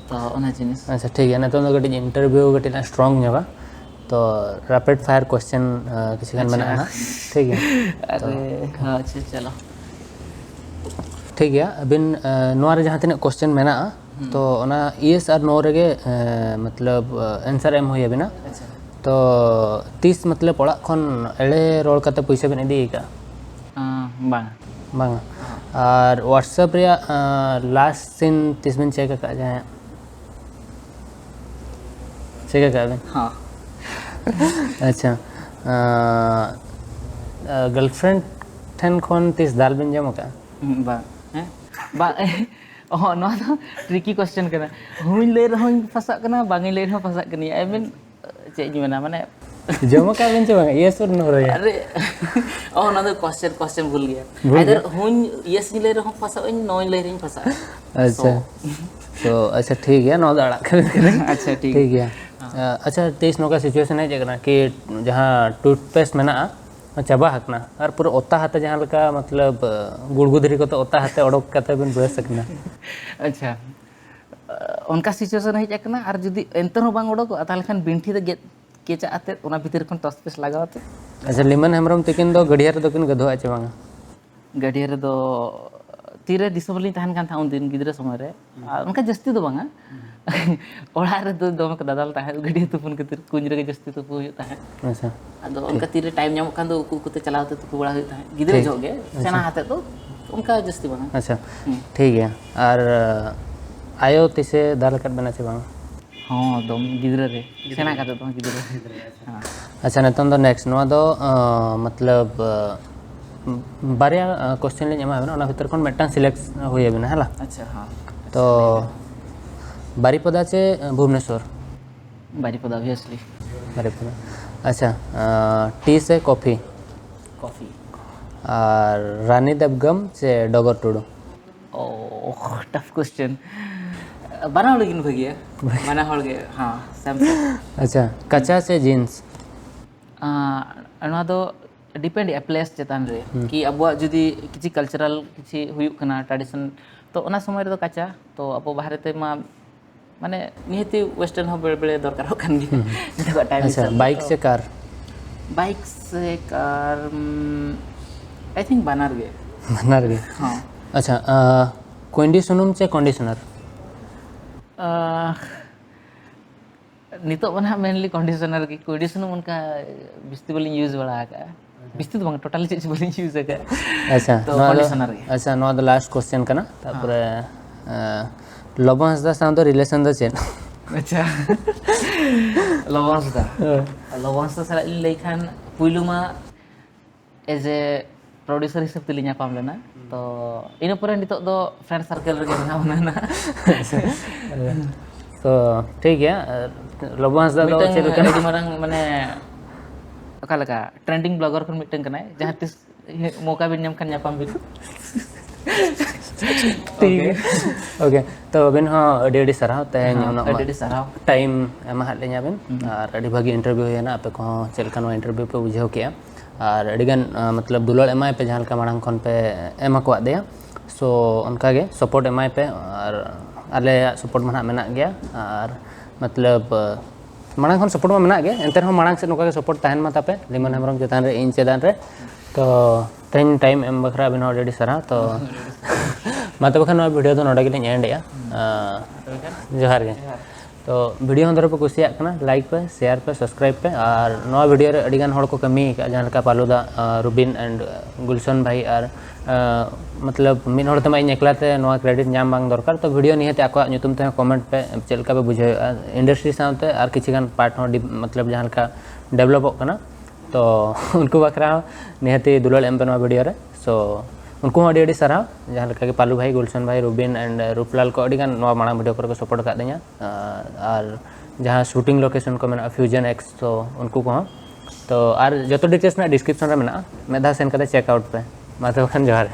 ᱛᱚ ᱚᱱᱟ ᱡᱤᱱᱤᱥ᱾ ᱟᱪᱪᱷᱟ, ᱴᱷᱤᱠ ᱜᱮᱭᱟ᱾ ᱱᱤᱛᱚᱝ ᱫᱚ ᱠᱟᱹᱴᱤᱡ ᱤᱱᱴᱟᱨᱵᱷᱤᱭᱩ ᱠᱟᱹᱴᱤᱡ ᱞᱟᱝ ᱥᱴᱨᱚᱝ ᱧᱚᱜᱟ᱾ ᱛᱚ ᱨᱮᱯᱤᱰ ᱯᱷᱟᱭᱟᱨ ᱠᱚᱥᱪᱮᱱ ᱠᱤᱪᱷᱩ ᱜᱟᱱ ᱢᱮᱱᱟᱜᱼᱟ ᱦᱟᱸᱜ, ᱴᱷᱤᱠ ᱜᱮᱭᱟ᱾ ᱟᱨᱮ ᱦᱮᱸ, ᱟᱪᱪᱷᱟ, ᱪᱚᱞᱚ᱾ ᱴᱷᱤᱠ ᱜᱮᱭᱟ, ᱟᱹᱵᱤᱱ ᱱᱚᱣᱟ ᱨᱮ ᱡᱟᱦᱟᱸ ᱛᱤᱱᱟᱹᱜ ᱠᱚᱥᱪᱮᱱ ᱢᱮᱱᱟᱜᱼᱟ, ᱛᱚ ᱚᱱᱟ ᱤᱭᱮᱥ ᱟᱨ ᱱᱳ ᱨᱮᱜᱮ ᱢᱚᱛᱞᱚᱵ ᱮᱱᱥᱟᱨ ᱮᱢ ᱦᱩᱭ ᱟᱵᱤᱱᱟ᱾ ᱛᱚ ᱛᱤᱥ ᱢᱚᱛᱞᱚᱵ ᱚᱲᱟᱜ ᱠᱷᱚᱱ ᱮᱲᱮ ᱨᱚᱲ ᱠᱟᱛᱮ ᱯᱩᱭᱥᱟᱹ ᱵᱤᱱ ᱤᱫᱤ ᱟᱠᱟᱫᱼᱟ? ᱵᱟᱝ᱾ ᱵᱟᱝᱟ᱾ ᱟᱨ ᱣᱟᱴᱥᱮᱯ ᱨᱮᱭᱟᱜ ᱞᱟᱥᱴ ᱥᱤᱱ ᱛᱤᱥ ᱵᱤᱱ ᱪᱮᱠ ᱟᱠᱟᱫᱼᱟ ᱡᱟᱦᱟᱸᱭᱟᱜ? ᱪᱮᱠ ᱟᱠᱟᱫ ᱵᱤᱱ? ᱦᱚᱸ᱾ ᱟᱪᱪᱷᱟ, ᱜᱟᱨᱞᱯᱷᱨᱮᱱᱰ ᱴᱷᱮᱱ ᱠᱷᱚᱱ ᱛᱤᱥ ᱫᱟᱞ ᱵᱤᱱ ᱡᱚᱢ ᱟᱠᱟᱫᱼᱟ? ᱦᱩᱸ, ᱵᱟᱝ᱾ ᱦᱮᱸ? ᱵᱟᱝ᱾ ᱚᱦᱚᱸ, ᱱᱚᱣᱟ ᱫᱚ tricky question ᱠᱟᱱᱟ᱾ ᱦᱩᱸᱧ ᱞᱟᱹᱭ ᱨᱮᱦᱚᱸᱧ ᱯᱷᱟᱸᱥᱟᱜ ᱠᱟᱱᱟ, ᱵᱟᱝᱤᱧ ᱞᱟᱹᱭ ᱨᱮᱦᱚᱸ ᱯᱷᱟᱸᱥᱟᱜ ᱠᱟᱹᱱᱟᱹᱧ᱾ I mean, ᱪᱮᱫ ᱤᱧ ᱢᱮᱱᱟ, ᱢᱟᱱᱮ ᱡᱚᱢ ᱟᱠᱟᱫ ᱵᱤᱱ ᱪᱮ ᱵᱟᱝ? Yes or no ᱨᱮ? ᱟᱨᱮ, ᱚ, ᱚᱱᱟ ᱫᱚ question, question ᱵᱷᱩᱞ ᱜᱮᱭᱟ᱾ ᱵᱷᱩᱞ ᱜᱮᱭᱟ? Either ᱦᱩᱸᱧ yes ᱤᱧ ᱞᱟᱹᱭ ᱨᱮᱦᱚᱸ ᱯᱷᱟᱸᱥᱟᱜ ᱟᱹᱧ, no ᱤᱧ ᱞᱟᱹᱭ ᱨᱮᱦᱚᱸᱧ ᱯᱷᱟᱸᱥᱟᱜᱼᱟ᱾ ᱟᱪᱪᱷᱟ᱾ So, ᱛᱚ, ᱟᱪᱪᱷᱟ, ᱴᱷᱤᱠ ᱜᱮᱭᱟ, ᱱᱚᱣᱟ ᱫᱚ ᱟᱲᱟᱜ ᱠᱟᱜ ᱵᱤᱱ ᱠᱟᱱᱟ᱾ ᱟᱪᱪᱷᱟ, ᱴᱷᱤᱠ ᱴᱷᱤᱠ ᱜᱮᱭᱟ᱾ ᱜᱮᱭᱟ᱾ ᱦᱮᱸ᱾ ᱟᱪᱪᱷᱟ, ᱛᱤᱥ ᱱᱚᱝᱠᱟ situation ᱦᱮᱡ ᱟᱠᱟᱱᱟ ᱠᱤ ᱡᱟᱦᱟᱸ toothpaste ᱢᱮᱱᱟᱜᱼᱟ, ᱪᱟᱵᱟ ᱟᱠᱟᱱᱟ, ᱟᱨ ᱯᱩᱨᱟᱹ ᱚᱛᱟ ᱟᱛᱮ ᱡᱟᱦᱟᱸ ᱞᱮᱠᱟ, ᱢᱚᱛᱞᱚᱵ, ᱜᱩᱲᱜᱩ ᱫᱷᱤᱨᱤ ᱠᱚᱛᱮ ᱚᱛᱟ ᱟᱛᱮ ᱚᱰᱚᱠ ᱠᱟᱛᱮ ᱵᱤᱱ brush ᱟᱠᱟᱱᱟ? ᱟᱪᱪᱷᱟ, ᱚᱱᱠᱟ situation ᱦᱮᱡ ᱟᱠᱟᱱᱟ, ᱟᱨ ᱡᱩᱫᱤ ᱮᱱᱛᱮ ᱨᱮᱦᱚᱸ ᱵᱟᱝ ᱚᱰᱚᱠᱚᱜᱼᱟ, ᱛᱟᱦᱚᱞᱮ ᱠᱷᱟᱱ ᱵᱤᱱᱴᱷᱤ ᱫᱚ ᱜᱮᱫ ᱠᱮᱪᱟᱜ ᱟᱛᱮᱫ, ᱚᱱᱟ ᱵᱷᱤᱛᱤᱨ ᱠᱷᱚᱱ toothpaste ᱞᱟᱜᱟᱣ ᱟᱛᱮᱫ᱾ ᱟᱪᱪᱷᱟ, ᱞᱤᱢᱚᱱ ᱦᱮᱢᱵᱨᱚᱢ ᱛᱤᱠᱤᱱ ᱫᱚ ᱜᱟᱹᱰᱭᱟᱹ ᱨᱮᱫᱚ ᱠᱤᱱ ᱜᱟᱹᱫᱷᱩᱜᱼᱟ ᱪᱮ ᱵᱟᱝᱟ? ᱜᱟᱹᱰᱭᱟᱹ ᱨᱮᱫᱚ ᱛᱤᱨᱮ ᱫᱤᱥᱚᱢ ᱨᱮᱞᱤᱧ ᱛᱟᱦᱮᱱ ᱠᱟᱱ ᱛᱟᱦᱮᱸᱫ ᱩᱱᱫᱤᱱ ᱜᱤᱫᱽᱨᱟᱹ ᱥᱚᱢᱚᱭ ᱨᱮ, ᱟᱨ ᱚᱱᱠᱟ ᱡᱟᱹᱥᱛᱤ ᱫᱚ ᱵᱟᱝᱟ᱾ ᱚᱲᱟᱜ ᱨᱮᱫᱚ ᱫᱚᱢᱮ ᱠᱚ ᱫᱟᱫᱟᱞ ᱛᱟᱦᱮᱸᱫ, ᱜᱟᱹᱰᱭᱟᱹ ᱛᱩᱯᱩᱱ ᱠᱷᱟᱹᱛᱤᱨ ᱠᱩᱧ ᱨᱮᱜᱮ ᱡᱟᱹᱥᱛᱤ ᱛᱩᱯᱩ ᱦᱩᱭᱩᱜ ᱛᱟᱦᱮᱸᱫ᱾ ᱟᱪᱪᱷᱟ᱾ ᱟᱫᱚ ᱴᱷᱤᱠ᱾ ᱚᱱᱠᱟ ᱛᱤᱨᱮ time ᱧᱟᱢᱚᱜ ᱠᱷᱟᱱ ᱫᱚ ᱩᱠᱩ ᱩᱠᱩᱛᱮ ᱪᱟᱞᱟᱣ ᱠᱟᱛᱮ ᱛᱩᱯᱩ ᱵᱟᱲᱟ ᱦᱩᱭᱩᱜ ᱛᱟᱦᱮᱸᱫ ᱜᱤᱫᱽᱨᱟᱹ ᱴᱷᱤᱠ᱾ ᱡᱚᱦᱚᱜ ᱜᱮ, ᱟᱪᱪᱷᱟ᱾ ᱥᱮᱬᱟ ᱦᱟᱛᱮᱫ ᱫᱚ ᱚᱱᱠᱟ ᱡᱟᱹᱥᱛᱤ ᱵᱟᱝᱟ᱾ ᱟᱪᱪᱷᱟ, ᱦᱩᱸ᱾ ᱴᱷᱤᱠ ᱜᱮᱭᱟ᱾ ᱟᱨ, ᱟᱭᱳ ᱛᱤᱥᱮ ᱫᱟᱞ ᱟᱠᱟᱫ ᱵᱮᱱᱟ ᱪᱮ ᱵᱟᱝᱟ? ᱦᱚᱸ, ᱫᱚᱢ ᱜᱤᱫᱽᱨᱟᱹ ᱨᱮ, ᱜᱤᱫᱽᱨᱟᱹ ᱥᱮᱬᱟ ᱨᱮ᱾ ᱠᱟᱛᱮ ᱫᱚ ᱜᱤᱫᱽᱨᱟᱹ ᱨᱮ᱾ ᱜᱤᱫᱽᱨᱟᱹ ᱨᱮ, ᱟᱪᱪᱷᱟ᱾ ᱦᱮᱸ᱾ ᱟᱪᱪᱷᱟ, ᱱᱤᱛᱚᱝ ᱫᱚ next, ᱱᱚᱣᱟ ᱫᱚ, ᱟᱸ, ᱢᱚᱛᱞᱚᱵ, ᱟᱸ, ᱵᱟᱨᱭᱟ, ᱟᱸ, question ᱞᱤᱧ ᱮᱢᱟ ᱵᱮᱱᱟ, ᱚᱱᱟ ᱵᱷᱤᱛᱤᱨ ᱠᱷᱚᱱ ᱢᱤᱫᱴᱟᱝ select ᱦᱩᱭ ᱟᱵᱮᱱᱟ, ᱦᱮᱸ ᱞᱟ? ᱟᱪᱪᱷᱟ, ᱦᱮᱸ᱾ ᱛᱚ, ᱵᱟᱨᱤᱯᱚᱫᱟ ᱪᱮ, ᱟᱸ, ᱵᱷᱩᱵᱽᱱᱮᱥᱚᱨ? ᱵᱟᱨᱤᱯᱚᱫᱟ, obviously᱾ ᱵᱟᱨᱤᱯᱚᱫᱟ᱾ ᱟᱪᱪᱷᱟ, ᱟᱸ, tea ᱥᱮ coffee? Coffee᱾ ᱟᱨ ᱨᱟᱱᱤ ᱫᱮᱵᱽᱜᱟᱢ ᱪᱮ ᱰᱚᱜᱚᱨ ᱴᱩᱰᱩ? ᱳ, tough question᱾ ᱵᱟᱱᱟ ᱦᱚᱲ ᱜᱮᱠᱤᱱ ᱵᱷᱟᱹᱜᱤᱭᱟ᱾ ᱵᱟᱱᱟ ᱦᱚᱲ ᱜᱮ, ᱦᱮᱸ, same same᱾ ᱟᱪᱪᱷᱟ, ᱠᱟᱪᱟ ᱥᱮ jeans? ᱟᱸ, ᱱᱚᱣᱟ ᱫᱚ depend ᱮᱫᱼᱟ place ᱪᱮᱛᱟᱱ ᱨᱮ, ᱦᱩᱸ᱾ ᱠᱤ ᱟᱵᱚᱣᱟᱜ ᱡᱩᱫᱤ ᱠᱤᱪᱷᱤ cultural ᱠᱤᱪᱷᱤ ᱦᱩᱭᱩᱜ ᱠᱟᱱᱟ, tradition, ᱛᱚ ᱚᱱᱟ ᱥᱚᱢᱚᱭ ᱨᱮᱫᱚ ᱠᱟᱪᱟ, ᱛᱚ ᱟᱵᱚ ᱵᱟᱦᱨᱮ ᱛᱮᱢᱟ, ᱢᱟᱱᱮ, ᱱᱤᱦᱟᱹᱛᱤ western ᱦᱚᱸ ᱵᱮᱲᱮ ᱵᱮᱲᱮ ᱫᱚᱨᱠᱟᱨᱚᱜ ᱠᱟᱱ ᱜᱮᱭᱟ᱾ ᱦᱩᱸ᱾ ᱡᱚᱛᱚᱣᱟᱜ time ᱟᱪᱪᱷᱟ, ᱦᱤᱥᱟᱹᱵ ᱛᱮ bike ᱛᱚ᱾ ᱥᱮ car? Bike ᱥᱮ car? ᱩᱢ, I think ᱵᱟᱱᱟᱨ ᱜᱮ᱾ ᱵᱟᱱᱟᱨ ᱜᱮ? ᱦᱚᱸ᱾ ᱟᱪᱪᱷᱟ, ᱟᱸ, ᱠᱩᱸᱭᱰᱤ ᱥᱩᱱᱩᱢ ᱪᱮ conditioner? ᱟᱸ, ᱱᱤᱛᱚᱜ ᱢᱟ ᱱᱟᱦᱟᱜ mainly conditioner ᱜᱮ, ᱠᱩᱸᱭᱰᱤ ᱥᱩᱱᱩᱢ ᱚᱱᱠᱟ ᱵᱤᱥᱛᱤ ᱵᱟᱹᱞᱤᱧ use ᱵᱟᱲᱟ ᱟᱠᱟᱜᱼᱟ᱾ ᱵᱤᱥᱛᱤ ᱫᱚ ᱵᱟᱝ, totally ᱪᱮᱫ ᱦᱚᱸ ᱵᱟᱹᱞᱤᱧ use ᱟᱠᱟᱫᱼᱟ᱾ ᱟᱪᱪᱷᱟ, ᱛᱚ, ᱱᱚᱣᱟ ᱫᱚ, conditioner ᱜᱮ᱾ ᱟᱪᱪᱷᱟ, ᱱᱚᱣᱟ ᱫᱚ last question ᱠᱟᱱᱟ᱾ ᱦᱮᱸ᱾ ᱛᱟᱨᱯᱚᱨᱮ, ᱮᱸ, ᱞᱚᱵᱚ ᱦᱟᱸᱥᱫᱟ ᱥᱟᱶ ᱫᱚ relation ᱫᱚ ᱪᱮᱫ? ᱟᱪᱪᱷᱟ᱾ ᱞᱚᱵᱚ ᱦᱟᱸᱥᱫᱟ᱾ ᱦᱮᱸ᱾ ᱞᱚᱵᱚ ᱦᱟᱸᱥᱫᱟ ᱥᱟᱞᱟᱜ ᱞᱤᱧ ᱞᱟᱹᱭ ᱠᱷᱟᱱ, ᱯᱩᱭᱞᱩ ᱢᱟ as a ᱯᱨᱚᱰᱭᱩᱥᱟᱨ ᱦᱤᱥᱟᱹᱵ ᱛᱮᱞᱤᱧ ᱧᱟᱯᱟᱢ ᱞᱮᱱᱟ᱾ ᱛᱚ ᱤᱱᱟᱹ ᱯᱚᱨᱮ ᱱᱤᱛᱚᱜ ᱫᱚ ᱯᱷᱨᱮᱱᱰ ᱥᱟᱨᱠᱮᱞ ᱨᱮᱜᱮ ᱢᱮᱱᱟᱜ ᱵᱚᱱᱟ ᱱᱟᱜ᱾ ᱛᱚ ᱴᱷᱤᱠ ᱜᱮᱭᱟ᱾ ᱞᱚᱵᱚ ᱦᱟᱸᱥᱫᱟ ᱫᱚ ᱢᱤᱫᱴᱟᱝ ᱪᱮᱫ ᱞᱮᱠᱟᱱᱟᱜ? ᱟᱹᱰᱤ ᱢᱟᱨᱟᱝ ᱢᱟᱱᱮ ᱚᱠᱟ ᱞᱮᱠᱟ ᱴᱨᱮᱱᱰᱤᱝ ᱵᱞᱚᱜᱟᱨ ᱠᱷᱚᱱ ᱢᱤᱫᱴᱟᱝ ᱠᱟᱱᱟᱭ, ᱡᱟᱦᱟᱸ ᱛᱤᱥ ᱢᱚᱠᱟ ᱵᱤᱱ ᱧᱟᱢ ᱠᱷᱟᱱ ᱧᱟᱯᱟᱢ ᱵᱤᱱ᱾ ᱴᱷᱤᱠ ᱜᱮᱭᱟ᱾ ᱳᱠᱮ, ᱛᱚ ᱟᱹᱵᱤᱱ ᱦᱚᱸ ᱟᱹᱰᱤ ᱟᱹᱰᱤ ᱥᱟᱨᱦᱟᱣ ᱛᱮᱦᱮᱧ ᱦᱮᱸ, ᱩᱱᱟᱹᱜ ᱟᱹᱰᱤ ᱟᱹᱰᱤ ᱥᱟᱨᱦᱟᱣ᱾ ᱴᱟᱭᱤᱢ ᱮᱢᱟᱦᱟᱫ ᱞᱤᱧᱟ ᱵᱤᱱ᱾ ᱟᱨ ᱟᱹᱰᱤ ᱵᱷᱟᱹᱜᱤ ᱤᱱᱴᱟᱨᱵᱷᱤᱭᱩ ᱦᱩᱭᱮᱱᱟ, ᱟᱯᱮ ᱠᱚᱦᱚᱸ ᱪᱮᱫ ᱞᱮᱠᱟ ᱱᱚᱣᱟ ᱤᱱᱴᱟᱨᱵᱷᱤᱭᱩ ᱯᱮ ᱵᱩᱡᱷᱟᱹᱣ ᱠᱮᱜᱼᱟ, ᱟᱨ ᱟᱹᱰᱤᱜᱟᱱ ᱟᱸ, ᱢᱚᱛᱞᱚᱵ ᱫᱩᱞᱟᱹᱲ ᱮᱢᱟᱭ ᱯᱮ ᱡᱟᱦᱟᱸ ᱞᱮᱠᱟ ᱢᱟᱲᱟᱝ ᱠᱷᱚᱱ ᱯᱮ ᱮᱢ ᱟᱠᱟᱫ ᱫᱮᱭᱟ᱾ ᱥᱳ ᱚᱱᱠᱟᱜᱮ ᱥᱟᱯᱳᱨᱴ ᱮᱢᱟᱭ ᱯᱮ, ᱟᱨ ᱟᱞᱮᱭᱟᱜ ᱥᱟᱯᱳᱨᱴ ᱢᱟ ᱱᱟᱦᱟᱜ ᱢᱮᱱᱟᱜ ᱜᱮᱭᱟ᱾ ᱟᱨ ᱢᱚᱛᱞᱚᱵ ᱢᱟᱲᱟᱝ ᱠᱷᱚᱱ ᱥᱟᱯᱳᱨᱴ ᱢᱟ ᱢᱮᱱᱟᱜ ᱜᱮ, ᱮᱱᱛᱮ ᱨᱮᱦᱚᱸ ᱢᱟᱲᱟᱝ ᱥᱮᱫ ᱱᱚᱝᱠᱟ ᱜᱮ ᱥᱟᱯᱳᱨᱴ ᱛᱟᱦᱮᱱ ᱢᱟ ᱛᱟᱯᱮ ᱞᱤᱢᱚᱱ ᱦᱮᱢᱵᱨᱚᱢ ᱪᱮᱛᱟᱱ ᱨᱮ, ᱤᱧ ᱪᱮᱛᱟᱱ ᱨᱮ᱾ ᱛᱚ ᱛᱮᱦᱮᱧ ᱴᱟᱭᱤᱢ ᱮᱢ ᱵᱟᱠᱷᱨᱟ ᱟᱹᱵᱤᱱ ᱦᱚᱸ ᱟᱹᱰᱤ ᱟᱹᱰᱤ ᱥᱟᱨᱦᱟᱣ᱾ ᱛᱚ ᱢᱟ ᱛᱚᱵᱮ ᱠᱷᱟᱱ ᱱᱚᱣᱟ ᱵᱷᱤᱰᱤᱭᱳ ᱫᱚ ᱱᱚᱰᱮ ᱜᱮᱞᱤᱧ ᱮᱱᱰ ᱮᱜᱼᱟ᱾ ᱟᱸ, ᱡᱚᱦᱟᱨ ᱜᱮ᱾ ᱛᱚ ᱵᱷᱤᱰᱤᱭᱳ ᱦᱚᱸ ᱫᱷᱚᱨᱚ ᱯᱮ ᱠᱩᱥᱤᱭᱟᱜ ᱠᱟᱱᱟ, ᱞᱟᱭᱤᱠ ᱯᱮ, ᱥᱮᱭᱟᱨ ᱯᱮ, ᱥᱟᱵᱥᱠᱨᱟᱭᱤᱵ ᱯᱮ᱾ ᱟᱨ ᱱᱚᱣᱟ ᱵᱷᱤᱰᱤᱭᱳ ᱨᱮ ᱟᱹᱰᱤᱜᱟᱱ ᱦᱚᱲ ᱠᱚ ᱠᱟᱹᱢᱤ ᱟᱠᱟᱫᱼᱟ, ᱡᱟᱦᱟᱸ ᱞᱮᱠᱟ ᱯᱟᱞᱩ ᱫᱟ, ᱟᱸ, ᱨᱩᱵᱤᱱ and ᱜᱩᱞᱥᱚᱱ ᱵᱷᱟᱭ ᱟᱨ ᱟᱸ, ᱢᱚᱛᱞᱚᱵ ᱢᱤᱫ ᱦᱚᱲ ᱛᱮᱢᱟ ᱤᱧ ᱮᱠᱞᱟ ᱛᱮ ᱱᱚᱣᱟ ᱠᱨᱮᱰᱤᱴ ᱧᱟᱢ ᱵᱟᱝ ᱫᱚᱨᱠᱟᱨ᱾ ᱛᱚ ᱵᱷᱤᱰᱤᱭᱳ ᱱᱤᱦᱟᱹᱛ ᱟᱠᱚᱣᱟᱜ ᱧᱩᱛᱩᱢ ᱛᱮᱦᱚᱸ ᱠᱚᱢᱮᱱᱴ ᱯᱮ, ᱪᱮᱫ ᱞᱮᱠᱟ ᱯᱮ ᱵᱩᱡᱷᱟᱹᱣᱮᱫᱼᱟ ᱤᱱᱰᱟᱥᱴᱨᱤ ᱥᱟᱶᱛᱮ ᱟᱨ ᱠᱤᱪᱷᱤ ᱜᱟᱱ ᱯᱟᱨᱴ ᱦᱚᱸ ᱰᱤ-, ᱢᱚᱛᱞᱚᱵ ᱡᱟᱦᱟᱸ ᱞᱮᱠᱟ ᱰᱮᱵᱷᱞᱚᱯᱚᱜ ᱠᱟᱱᱟ᱾ ᱛᱚ ᱩᱱᱠᱩ ᱵᱟᱠᱷᱨᱟ ᱦᱚᱸ ᱱᱤᱦᱟᱹᱛᱤ ᱫᱩᱞᱟᱹᱲ ᱮᱢ ᱯᱮ ᱱᱚᱣᱟ ᱵᱷᱤᱰᱤᱭᱳ ᱨᱮ᱾ ᱥᱳ ᱩᱱᱠᱩ ᱦᱚᱸ ᱟᱹᱰᱤ ᱟᱹᱰᱤ ᱥᱟᱨᱦᱟᱣ, ᱡᱟᱦᱟᱸ ᱞᱮᱠᱟ ᱜᱮ ᱯᱟᱞᱩ ᱵᱷᱟᱭ, ᱜᱩᱞᱥᱚᱱ ᱵᱷᱟᱭ, ᱨᱩᱵᱤᱱ and ᱨᱩᱯᱞᱟᱞ ᱠᱚ ᱟᱹᱰᱤ ᱜᱟᱱ ᱱᱚᱣᱟ ᱢᱟᱲᱟᱝ ᱵᱷᱤᱰᱤᱭᱳ ᱠᱚᱨᱮ ᱠᱚ ᱥᱟᱯᱳᱨᱴ ᱟᱠᱟᱫ ᱞᱤᱧᱟ᱾ ᱟᱨ, ᱟᱨ ᱡᱟᱦᱟᱸ ᱥᱩᱴᱤᱝ ᱞᱳᱠᱮᱥᱚᱱ ᱠᱚ ᱢᱮᱱᱟᱜᱼᱟ, ᱯᱷᱤᱭᱩᱡᱚᱱ ᱮᱠᱥ, ᱛᱚ ᱩᱱᱠᱩ ᱠᱚᱦᱚᱸ᱾ ᱛᱚ ᱟᱨ ᱡᱚᱛᱚ ᱰᱤᱴᱮᱞᱥ ᱨᱮᱱᱟᱜ ᱰᱤᱥᱠᱨᱤᱯᱥᱚᱱ ᱨᱮ ᱢᱮᱱᱟᱜᱼᱟ, ᱢᱤᱫ ᱫᱷᱟᱣ ᱥᱮᱱ ᱠᱟᱛᱮ ᱪᱮᱠ ᱟᱣᱩᱴ ᱯᱮ᱾ ᱢᱟ ᱛᱚᱵᱮ ᱠᱷᱟᱱ ᱡᱚᱦᱟᱨ᱾